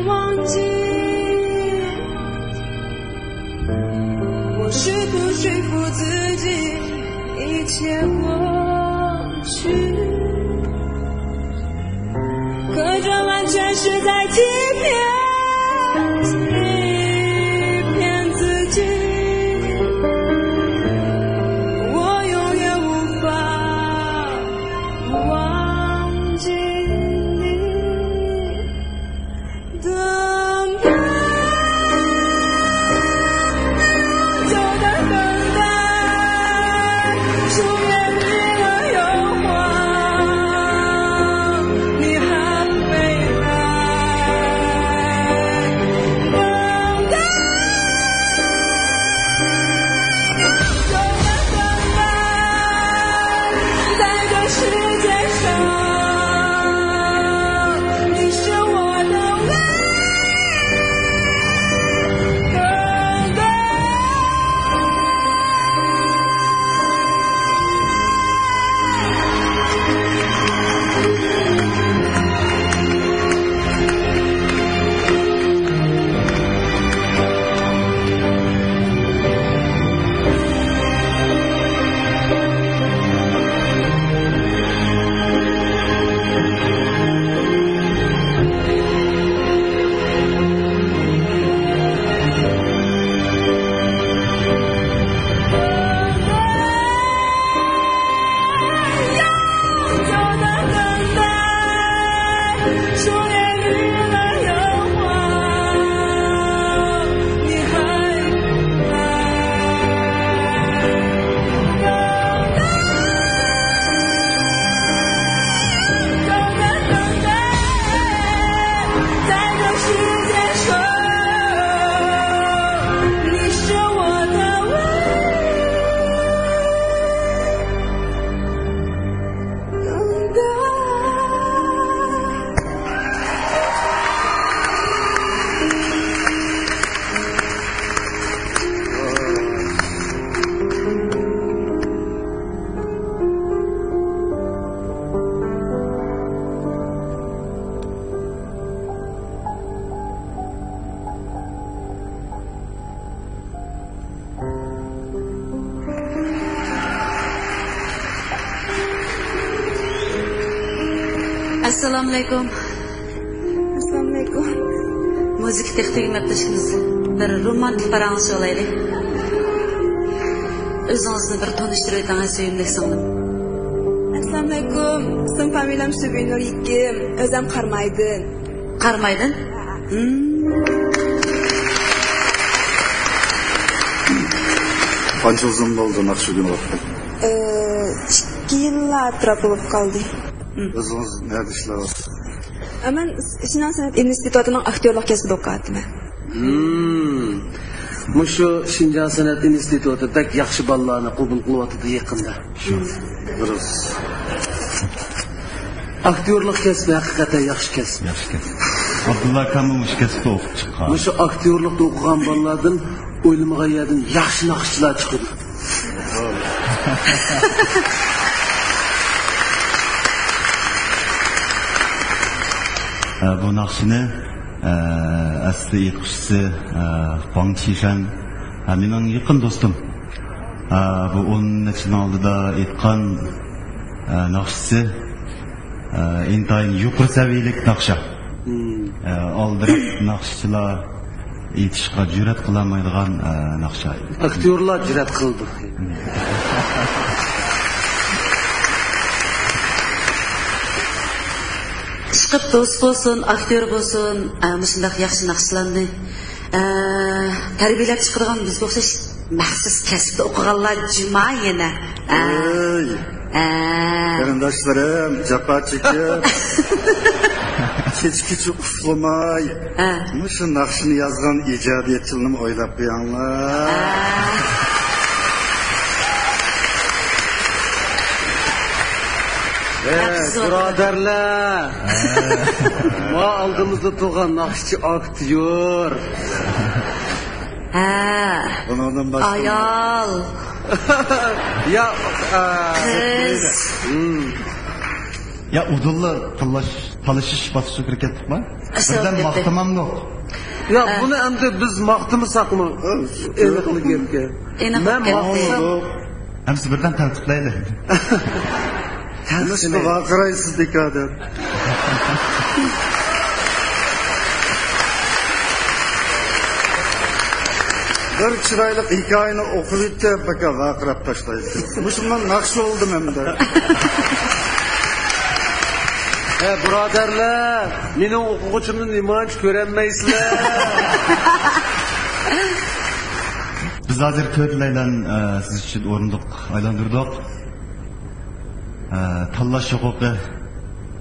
忘记，我试图说服自己，一切过去，可这完全是在欺骗，欺骗自己。我永远无法忘记你。 等待，久的等待，终于离了忧患，你还没来。等待，久的等待，在这世界上。 你是我的唯一。ئەسسالامۇئەلەيكۇم. ئەسسالامۇئەلەيكۇم. مۇزىكا تېخى تۈگىمەپتۇ، ئىككىمىز بىر رومانتىك پاراڭلىشىۋالايلى. ئۆزىڭىزنى بىر تونۇشتۇرۇۋېتىڭ، سۆيۈملۈك سىڭلىم. ئەسسالامۇئەلەيكۇم. ئىسمىم، فامىلەم سۈبۈينۇر ھېكىم. ئۆزەم قارامايدىن. قارامايدىن؟ ھىم. قانچە ئۇزۇن بولدى ناخشا ئۆگىنىۋاتقىلى؟ ئىككى يىللار ئەتراپى بولۇپ قالدى. ھىم. ئۆزىڭىز نەدە ئىشلەۋاتىسىز؟ مەن شىنجاڭ سەنئەت ئىنستىتۇتىنىڭ ئاكتيورلۇق كەسپىدە ئوقۇۋاتىمەن. ھىم. مۇشۇ شىنجاڭ سەنئەت ئىنستىتۇتى بەك ياخشى بالىلارنى قوبۇل قىلىۋاتىدۇ يېقىندا. شۇ. دۇرۇس. ئاكتيورلۇق كەسپى ھەقىقەتەن ياخشى كەسىپ. ياخشى كەسىپ. ئابدۇللا ئاكاممۇ مۇشۇ كەسىپتە ئوقۇپ چىققان. مۇشۇ ئاكتيورلۇقتا ئوقۇغان بالىلاردىن ئويلىمىغان يەردىن ياخشى ناخشىچىلار چىقىدۇ. ئە، بۇ ناخشىنى، ئە، ئەسلى ئېيتقۇچىسى، ئە، ۋاڭ چىشەن، ئە، مېنىڭ يېقىن دوستۇم. ئە، بۇ ئون نەچچە يىلنىڭ ئالدىدا ئېيتقان، ئە، ناخشىسى، ئە، ئىنتايىن يۇقىرى سەۋىيەلىك ناخشا. مم. ئە، ئالدىراپ ناخشىچىلار ئېيتىشقا جۈرئەت قىلالمايدىغان، ئە، ناخشا. ئاكتيورلار جۈرئەت قىلىدۇ. ئىشقىلىپ دوست بولسۇن، ئاكتيور بولسۇن، ئە، مۇشۇنداق ياخشى ناخشىلارنى، ئە، تەربىيەلەپ چىقىدىغان بىزگە ئوخشاش مەخسۇس كەسىپتە ئوقۇغانلار جۇما يەنە. ئە. ئەي. ئە. قېرىنداشلىرىم، جاپا چېكىپ، كېچە-كېچە ئۇخلىماي، ئە، مۇشۇ ناخشىنى يازغان ئىجادىيەتچىلىرىمنى ئويلاپ قويۇڭلار. ئە. ئە، بۇرادەرلەر. ئە. ما ئالدىمىزدا تۇرغان ناخشىچى ئاكتيور. ھە. بۇنىڭدىن باشقا ئايال. يا، ئە، قىز. ھىم. يا، ئۇدۇللا تاللاش تالىشىش باسقۇچىغا كىرىپ كەتتۇقما؟ ئاشۇ بىردەم كەتتى. ماختىمامدۇق. ياق، ھە. بۇنى ئەمدى بىز ماختىمىساقمۇ؟ ھە. ئېنىقلا گەپكە. ئېنىق مەن گەپكە. ماختىمامدۇق. ئەمسە بىردەم تەنقىدلەيلى. نېمىشقا ۋارقىرايسىز دېكادىر؟ بىر چىرايلىق ھېكايىنى ئوقۇۋېتىپ، بەكە ۋارقىراپ تاشلايسىز. مۇشۇنداق ناخشا بولدىم ئەمدى. ھە، بۇرادەرلەر، مېنىڭ ئوقۇغۇچىمنى نېمانچە كۆرەلمەيسىلەر؟ بىز ھازىر تۆتلەيلەن، ئە، سىز ئۈچۈن ئورۇندۇق ئايلاندۇردۇق. ئە، تاللاش ھوقۇقى،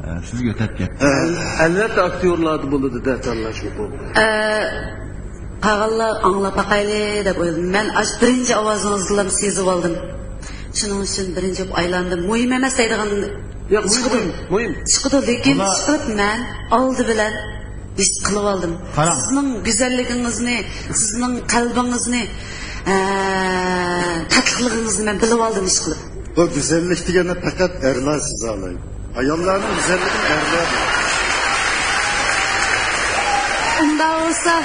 ئە، سىزگە ئۆتۈپ كەتتى. ئەل-، ئەلۋەتتە، ئاكتيورلاردا بولىدۇ-دە تاللاش ھوقۇقى. ئە، قالغانلار ئاڭلاپ باقايلى دەپ ئويلىدىم. مەن ئاشۇ بىرىنچى ئاۋازىڭىزدىلا سېزىۋالدىم. شۇنىڭ ئۈچۈن بىرىنچى بولۇپ ئايلاندىم. مۇھىم ئەمەس دەيدىغان ياق، مۇھىم، چىقىدۇ. مۇھىم، مۇھىم. چىقىدۇ، لېكىن ئۇلار ئىشقىلىپ مەن ئالدى بىلەن ھېس قىلىۋالدىم. قاراڭ. سىزنىڭ گۈزەللىكىڭىزنى، سىزنىڭ قەلبىڭىزنى، ئە، تاتلىقلىقىڭىزنى مەن بىلىۋالدىم ئىشقىلىپ. بۇ گۈزەللىك دېگەننى پەقەت ئەرلەر سېزەلەيدۇ. ئاياللارنىڭ گۈزەللىكىنى ئەرلەر. ئۇنداق بولسا،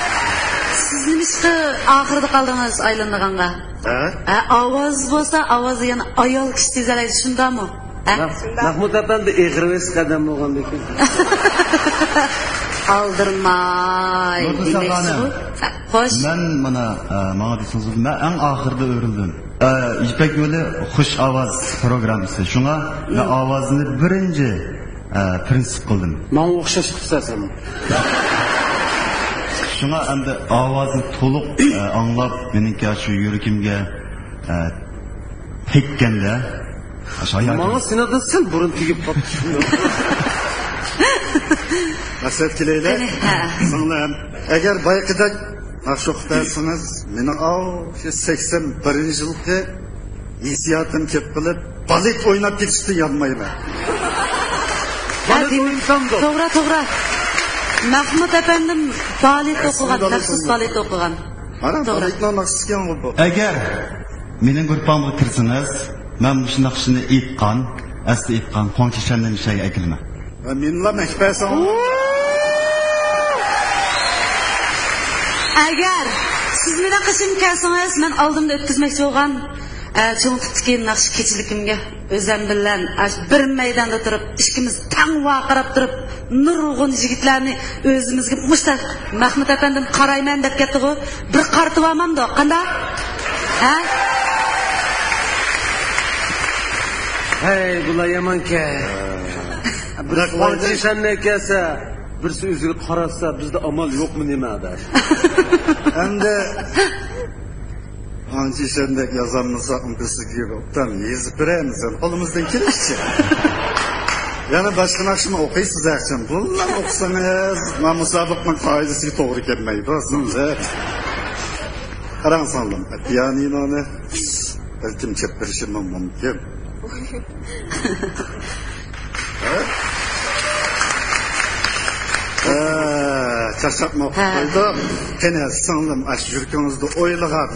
سىز نېمىشقا ئاخىرىدا قالدىڭىز ئايلىنىدىغانغا؟ ھە؟ ھە، ئاۋاز بولسا، ئاۋاز يەنە ئايال كىشى سېزەلەيدۇ، شۇنداقمۇ؟ ھە؟ مەھ-، مەھمۇد ئەپەندى ئېغىر ۋېسىق ئادەم بولغاندىكىن. ئالدىرىماي نۇردىسا دېمەكچى خانىم، بۇ. خوش. مەن مانا، ئە، ماڭا دېسىڭىز، مەن ئەڭ ئاخىرىدا ئۆرۈلدۈم. ئە، يىپەك يولى خۇش ئاۋاز پروگراممىسى. شۇڭا مەن ئاۋازنى بىرىنچى، ئە، پرىنسىپ قىلدىم. ماڭا ئوخشاش قىپسەن سەن. شۇڭا ئەمدى ئاۋازنى تولۇق، ئە، ئاڭلاپ، مېنىڭكى شۇ يۈرىكىمگە، ئە، تەگكەندە، ئاشۇ ھاياتىم. ماڭا سېنىڭدىن سەل بۇرۇن تېگىپ قاپتۇ شۇنداق. مەقسەت كېلەيلى. قېنى، ھە. سىڭلىم، ئەگەر بايىقىدەك ناخشا ئوقۇپ بەرسىڭىز، مېنىڭ ئاۋۇ شۇ سەكسەن بىرىنچى يىلقى ھېسسىياتىم كېلىپ قېلىپ، بالېت ئويناپ كېتىشتىن يانمايمەن. ھە، بالېت دېمەك، ئوينىسامدۇ؟ توغرا، توغرا. مەھمۇد ئەپەندىم بالېت ئوقۇغان، مەخسۇس بالېت ئوقۇغان. مانا، توغرا. بالېتنىڭ ناخشىسى ئىكەنغۇ بۇ. ئەگەر مېنىڭ گۇرۇپپامغا كىرسىڭىز، مەن مۇشۇ ناخشىنى ئېيتقان، ئەسلى ئېيتقان، خۇاڭ چىشەننى مۇشۇ يەرگە ئەكېلىمەن. ۋە مېنىلا مەكتەپ ساڭا. ئەگەر سىز مېنىڭ قېشىمغا كەلسىڭىز، مەن ئالدىمدا ئۆتكۈزمەكچى بولغان، ئە، چوڭ تىپتىكى ناخشا كېچىلىكىمگە ئۆزۈم بىلەن ئاشۇ بىر مەيداندا تۇرۇپ، ئىككىمىز تەڭ ۋارقىراپ تۇرۇپ، نۇرغۇن يىگىتلەرنى ئۆزىمىزگە مۇشتاق، مەھمۇد ئەپەندىم قارايمەن دەپ كەتتىغۇ. بىر قارىتىۋالمامدۇ؟ قانداق؟ ھە؟ ھەي، بۇلار يامانكەن. بىراق خۇاڭ چىشەننى كەلسە، بىرسى ئۆزىگە قاراتسا، بىزدە ئامال يوقمۇ نېمە دەپ. ئەمدى خۇاڭ چىشەندەك يازالمىساق، بىز سىزگە ئوبدان يېزىپ بېرەيمىز، قولىمىزدىن كېلىشىچە. يەنە باشقا ناخشىمۇ ئوقۇيسىز ئەخچان. بۇلار ئوقۇسىڭىز، ما مۇسابىقىنىڭ قائىدىسىگە توغرا كەلمەيدۇ، سىڭلى. قاراڭ سىڭلىم، پىيانىنونى بەلكىم چېلىپ بېرىشىممۇ مۇمكىن. ھە؟ ھە، چاقچاقمۇ قىلىپ قويدۇق. قېنى، سىڭلىم، ئاشۇ يۈرىكىڭىزدە ئويلىغان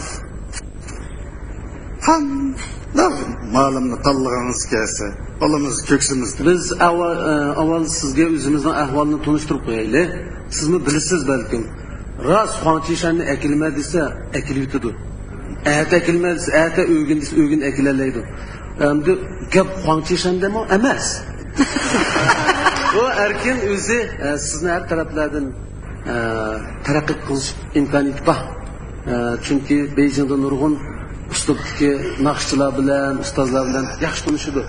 قانداق مالىمنى تاللىغىڭىز كەلسە، قولىمىز كۆكسىمىزدە. بىز ئاۋا-، ئە، ئاۋۋال سىزگە ئۆزىمىزنىڭ ئەھۋالىنى تونۇشتۇرۇپ قويايلى. سىزمۇ بىلىسىز بەلكىم. راست خۇاڭ چىشەننى ئەكېلىمە دېسە، ئەكېلىۋېتىدۇ. ئەتە ئەكېلىمە دېسە، ئەتە، ئۆگۈن دېسە، ئۆگۈن ئەكېلەلەيدۇ. ئەمدى گەپ خۇاڭ چىشەندىمۇ ئەمەس. ئۇ ئەركىن ئۆزى، ئە، سىزنى ھەر تەرەپلەردىن، ئە، تەرەققىي قىلىش ئىمكانىيىتى بار. ئە، چۈنكى بېيجىڭدا نۇرغۇن ئۇسلۇبتىكى ناخشىچىلار بىلەن، ئۇستازلار بىلەن ياخشى تونۇشىدۇ.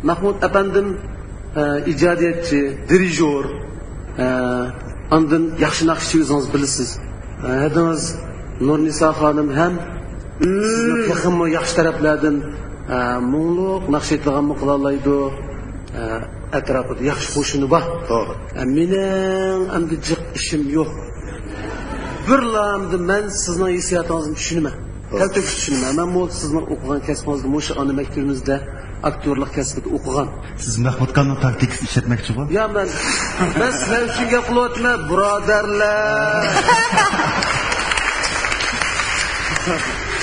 مەھمۇد ئەپەندىم، ئە، ئىجادىيەتچى، دىرىژور، ئە، ئاندىن ياخشى ناخشىچى، ئۆزىڭىز بىلىسىز. ئە، ھەدىڭىز نۇرنىسا خانىم ھەم سىزنى تېخىمۇ ياخشى تەرەپلەردىن، ئە، مۇڭلۇق ناخشا ئېيتىدىغانمۇ قىلالايدۇ. ئە، ئەتراپىدا ياخشى قوشۇنى بار. توغرا. ئە، مېنىڭ ئەمدى جىق ئىشىم يوق. بىرلا ئەمدى مەن سىزنىڭ ھېسسىياتىڭىزنى چۈشىنىمەن. تەلتۆكۈس چۈشىنىمەن. مەنمۇ سىزنىڭ ئوقۇغان كەسپىڭىزدە، مۇشۇ ئانا مەكتىپىمىزدە ئاكتيورلۇق كەسپىدە ئوقۇغان. سىز مەھمۇدخاننىڭ تاكتىكىسىنى ئىشلەتمەكچىغۇ؟ يا، مەن، مەن سىلەر ئۈچۈن گەپ قىلىۋاتىمەن، بۇرادەرلەر.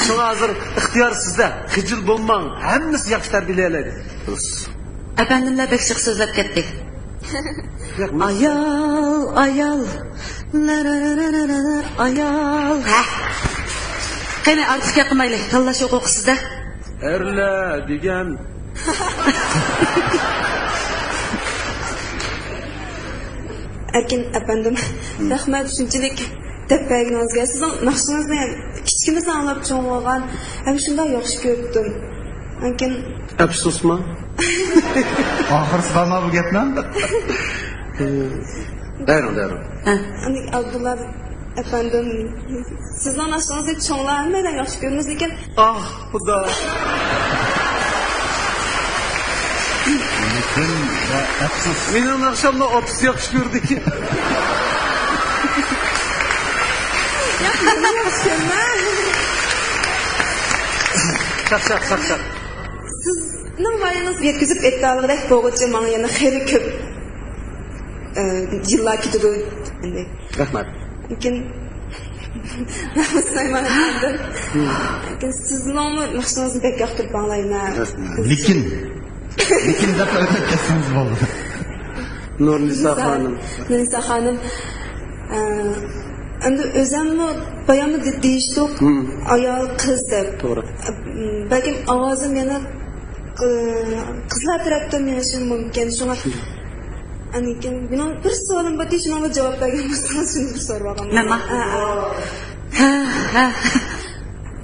شۇڭا ھازىر ئىختىيار سىزدە. خىجىل بولماڭ، ھەممىسى ياخشى تەربىيەلەيلى. ئەپەندىملەر بەك جىق سۆزلەپ كەتتى. ئايال، ئايال، لا، لا، لا، ئايال. ھە. قېنى، ئارتۇق گەپ قىلمايلى، تاللاش ھوقۇقى سىزدە. ئەرلەر دېگەن. ئەركىن ئەپەندىم، رەھمەت شۇنچىلىك دەپ بەرگىنىڭىزگە. سىزنىڭ ناخشىڭىزنى كىچىكىمىزدىن ئاڭلاپ چوڭ بولغان ھەم شۇنداق ياخشى كۆرۈپتۇم. ئەنكىن ئەپسۇسما؟ ئاخىرسى بارما بۇ گەپنىڭ؟ دەرۇ، دەرۇ. ھە. ئەمدى ئابدۇللا ئەپەندىم، سىزنىڭ ناخشىڭىزنى چوڭلار ھەممەيلەن ياخشى كۆرىمىز، لېكىن ئاھ، خۇدا. لېكىن ۋە ئەپسۇس. مېنىڭ ناخشامنى ئاتىسى ياخشى كۆرىدىكەن. ياخشى كۆرمە. شاق، شاق، شاق، شاق. سىزنىڭ ۋايىڭىز يەتكۈزۈپ ئېيتالىغۇدەك بولغۇچە ماڭا يەنە خېلى كۆپ، ئە، يىللار كېتىدۇ. ئەمدى رەھمەت. لېكىن، رەھمەت سۇلايمان ئەپەندىم. لېكىن سىزنىڭمۇ ناخشىڭىزنى بەك ياقتۇرۇپ ئاڭلايمەن. رەھمەت. لېكىن، لېكىن دەپ ئۆتۈپ كەتسىڭىز بولدى. نۇرنىسا خانىم. نۇرنىسا خانىم، ئە، ئەمدى ئۆزەممۇ باياممۇ دېيىشتۇق، ھىم. ئايال، قىز دەپ. توغرا. بەلكىم ئاۋازىم يەنە، ئە، قىزلار تەرەپتىن مېڭىشى مۇمكىن. شۇڭا، ئاندىن كېيىن مېنىڭ بىر سوئالىم بار، شۇنىڭغا جاۋاب بەرگەن بولسىڭىز، شۇنى بىر سورىۋالغان. مەنما؟ ھە، ھە. ھە، ھە.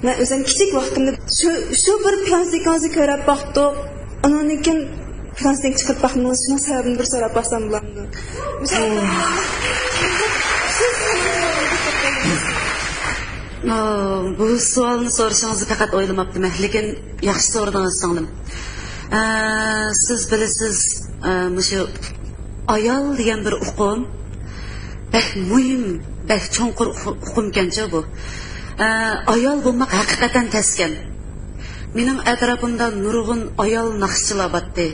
مەن ئۆزۈم كىچىك ۋاقتىمدا شۇ، شۇ بىر پىلاستىنكىڭىزنى كۆرۈپ باقتۇق. ئاندىن كېيىن پىلاستىنكا چىقىرىپ باقمىدىڭىز، شۇنىڭ سەۋەبىنى بىر سوراپ باقسام بولامدۇ؟ مىسال، ئا، بۇ سوئالنى سورىشىڭىزنى پەقەت ئويلىماپتىمەن، لېكىن ياخشى سورىدىڭىز، سىڭلىم. ئە، سىز بىلىسىز، ئە، مۇشۇ ئايال دېگەن بىر ئۇقۇم بەك مۇھىم، بەك چوڭقۇر ئۇقۇ-، ئۇقۇمكەنچۇ بۇ. ئە، ئايال بولماق ھەقىقەتەن تەسكەن. مېنىڭ ئەتراپىمدا نۇرغۇن ئايال ناخشىچىلار بارتتى.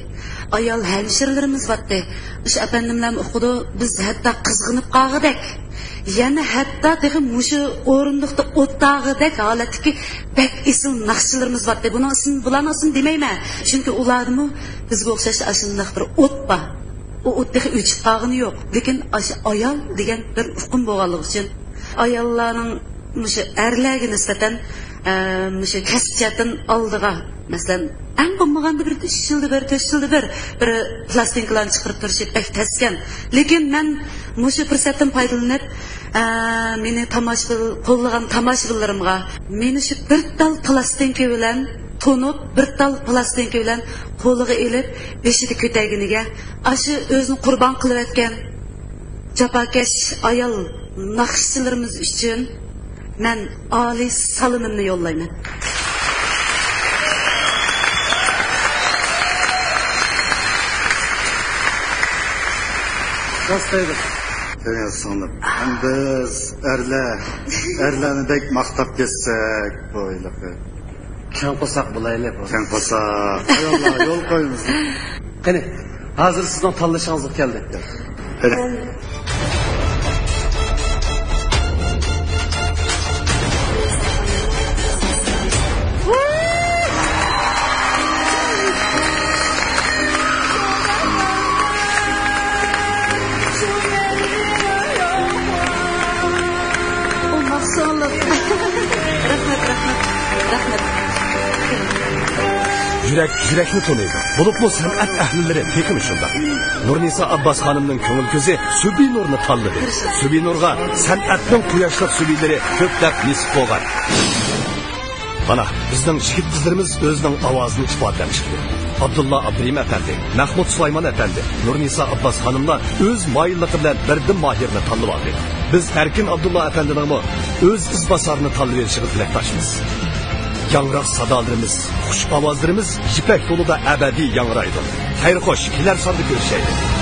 ئايال ھەمشىرىلىرىمىز بارتتى. مۇشۇ ئەپەندىملەرمۇ ئۇقىدۇ، بىز ھەتتا قىزغىنىپ قالغۇدەك، يەنە ھەتتا تېخى مۇشۇ ئورۇندۇقتا ئوت تاغىدەك ھالەتتىكى بەك ئېسىل ناخشىچىلىرىمىز بارتتى. بۇنىڭ ئىسمىنى، بۇلارنىڭ ئىسمىنى دېمەيمەن. چۈنكى ئۇلاردىمۇ بىزگە ئوخشاش ئاشۇنداق بىر ئوت بار. ئۇ ئوت تېخى ئۆچۈپ قالغىنى يوق. لېكىن ئاشۇ ئايال دېگەن بىر ئۇقۇم بولغانلىقى ئۈچۈن، ئاياللارنىڭ مۇشۇ ئەرلەرگە نىسبەتەن، ئە، مۇشۇ كەسىپ جەھەتتىن ئالدىغا، مەسىلەن، ئەڭ بولمىغاندا بىر ئۈچ يىلدا بىر، تۆت يىلدا بىر، بىر پىلاستىنكىلارنى چىقىرىپ تۇرۇشى بەك تەسكەن. لېكىن مەن مۇشۇ پۇرسەتتىن پايدىلىنىپ، ئە، مېنى تاماشىبىن، قوللىغان تاماشىبىنلىرىمغا، مېنى شۇ بىر تال پىلاستىنكا بىلەن تونۇپ، بىر تال پىلاستىنكا بىلەن قولىغا ئېلىپ، بېشىدا كۆتەرگىنىگە، ئاشۇ ئۆزىنى قۇربان قىلىۋەتكەن جاپاكەش ئايال ناخشىچىلىرىمىز ئۈچۈن مەن ئالىي سالىمىمنى يوللايمەن. راست دەيدۇ. دېگەن سىڭلىم، ھەم بىز ئەرلەر، ئەرلەرنى بەك ماختاپ كەتسەك، بۇ ھېلىقى. كەڭ قورساق بولايلى، بۇ. كەڭ قورساق. ئاياللار يول قويمىسۇن. قېنى، ھازىر سىزنىڭ تاللىشىڭىزغا كەلدى. قېنى. ئۇ ماقسانلىق. رەھمەت، رەھمەت، رەھمەت. يۈرەك يۈرەكنى تونۇيدۇ. بولۇپمۇ سەنئەت ئەھلىلىرى تېخىمۇ شۇنداق. نۇرنىسا ئابباس خانىمنىڭ كۆڭۈل كۆزى سۈبھىنۇرنى تاللىدى. سۈبھىنۇرغا سەنئەتنىڭ قۇياشلىق سۈبھىلىرى كۆپلەپ نېسىپ بولغان. مانا، بىزنىڭ يىگىت قىزلىرىمىز ئۆزىنىڭ ئاۋازىنى ئىپادىلەپ چىقتى. ئابدۇللا ئابدۇرېھىم ئەپەندى، مەھمۇد سۇلايمان ئەپەندى، نۇرنىسا ئابباس خانىملار ئۆز مايىللىقى بىلەن بىردىن ماھىرنى تاللىۋالدى. بىز ئەركىن ئابدۇللا ئەپەندىنىڭمۇ ئۆز ئىزباسارىنى تاللىۋېلىشىغا تىلەكداشمىز. ياڭراق سادالىرىمىز، خۇش ئاۋازلىرىمىز يىپەك يولىدا ئەبەدىي ياڭرايدۇ. خەير خوش، كېلەر ساندا كۆرۈشەيلى.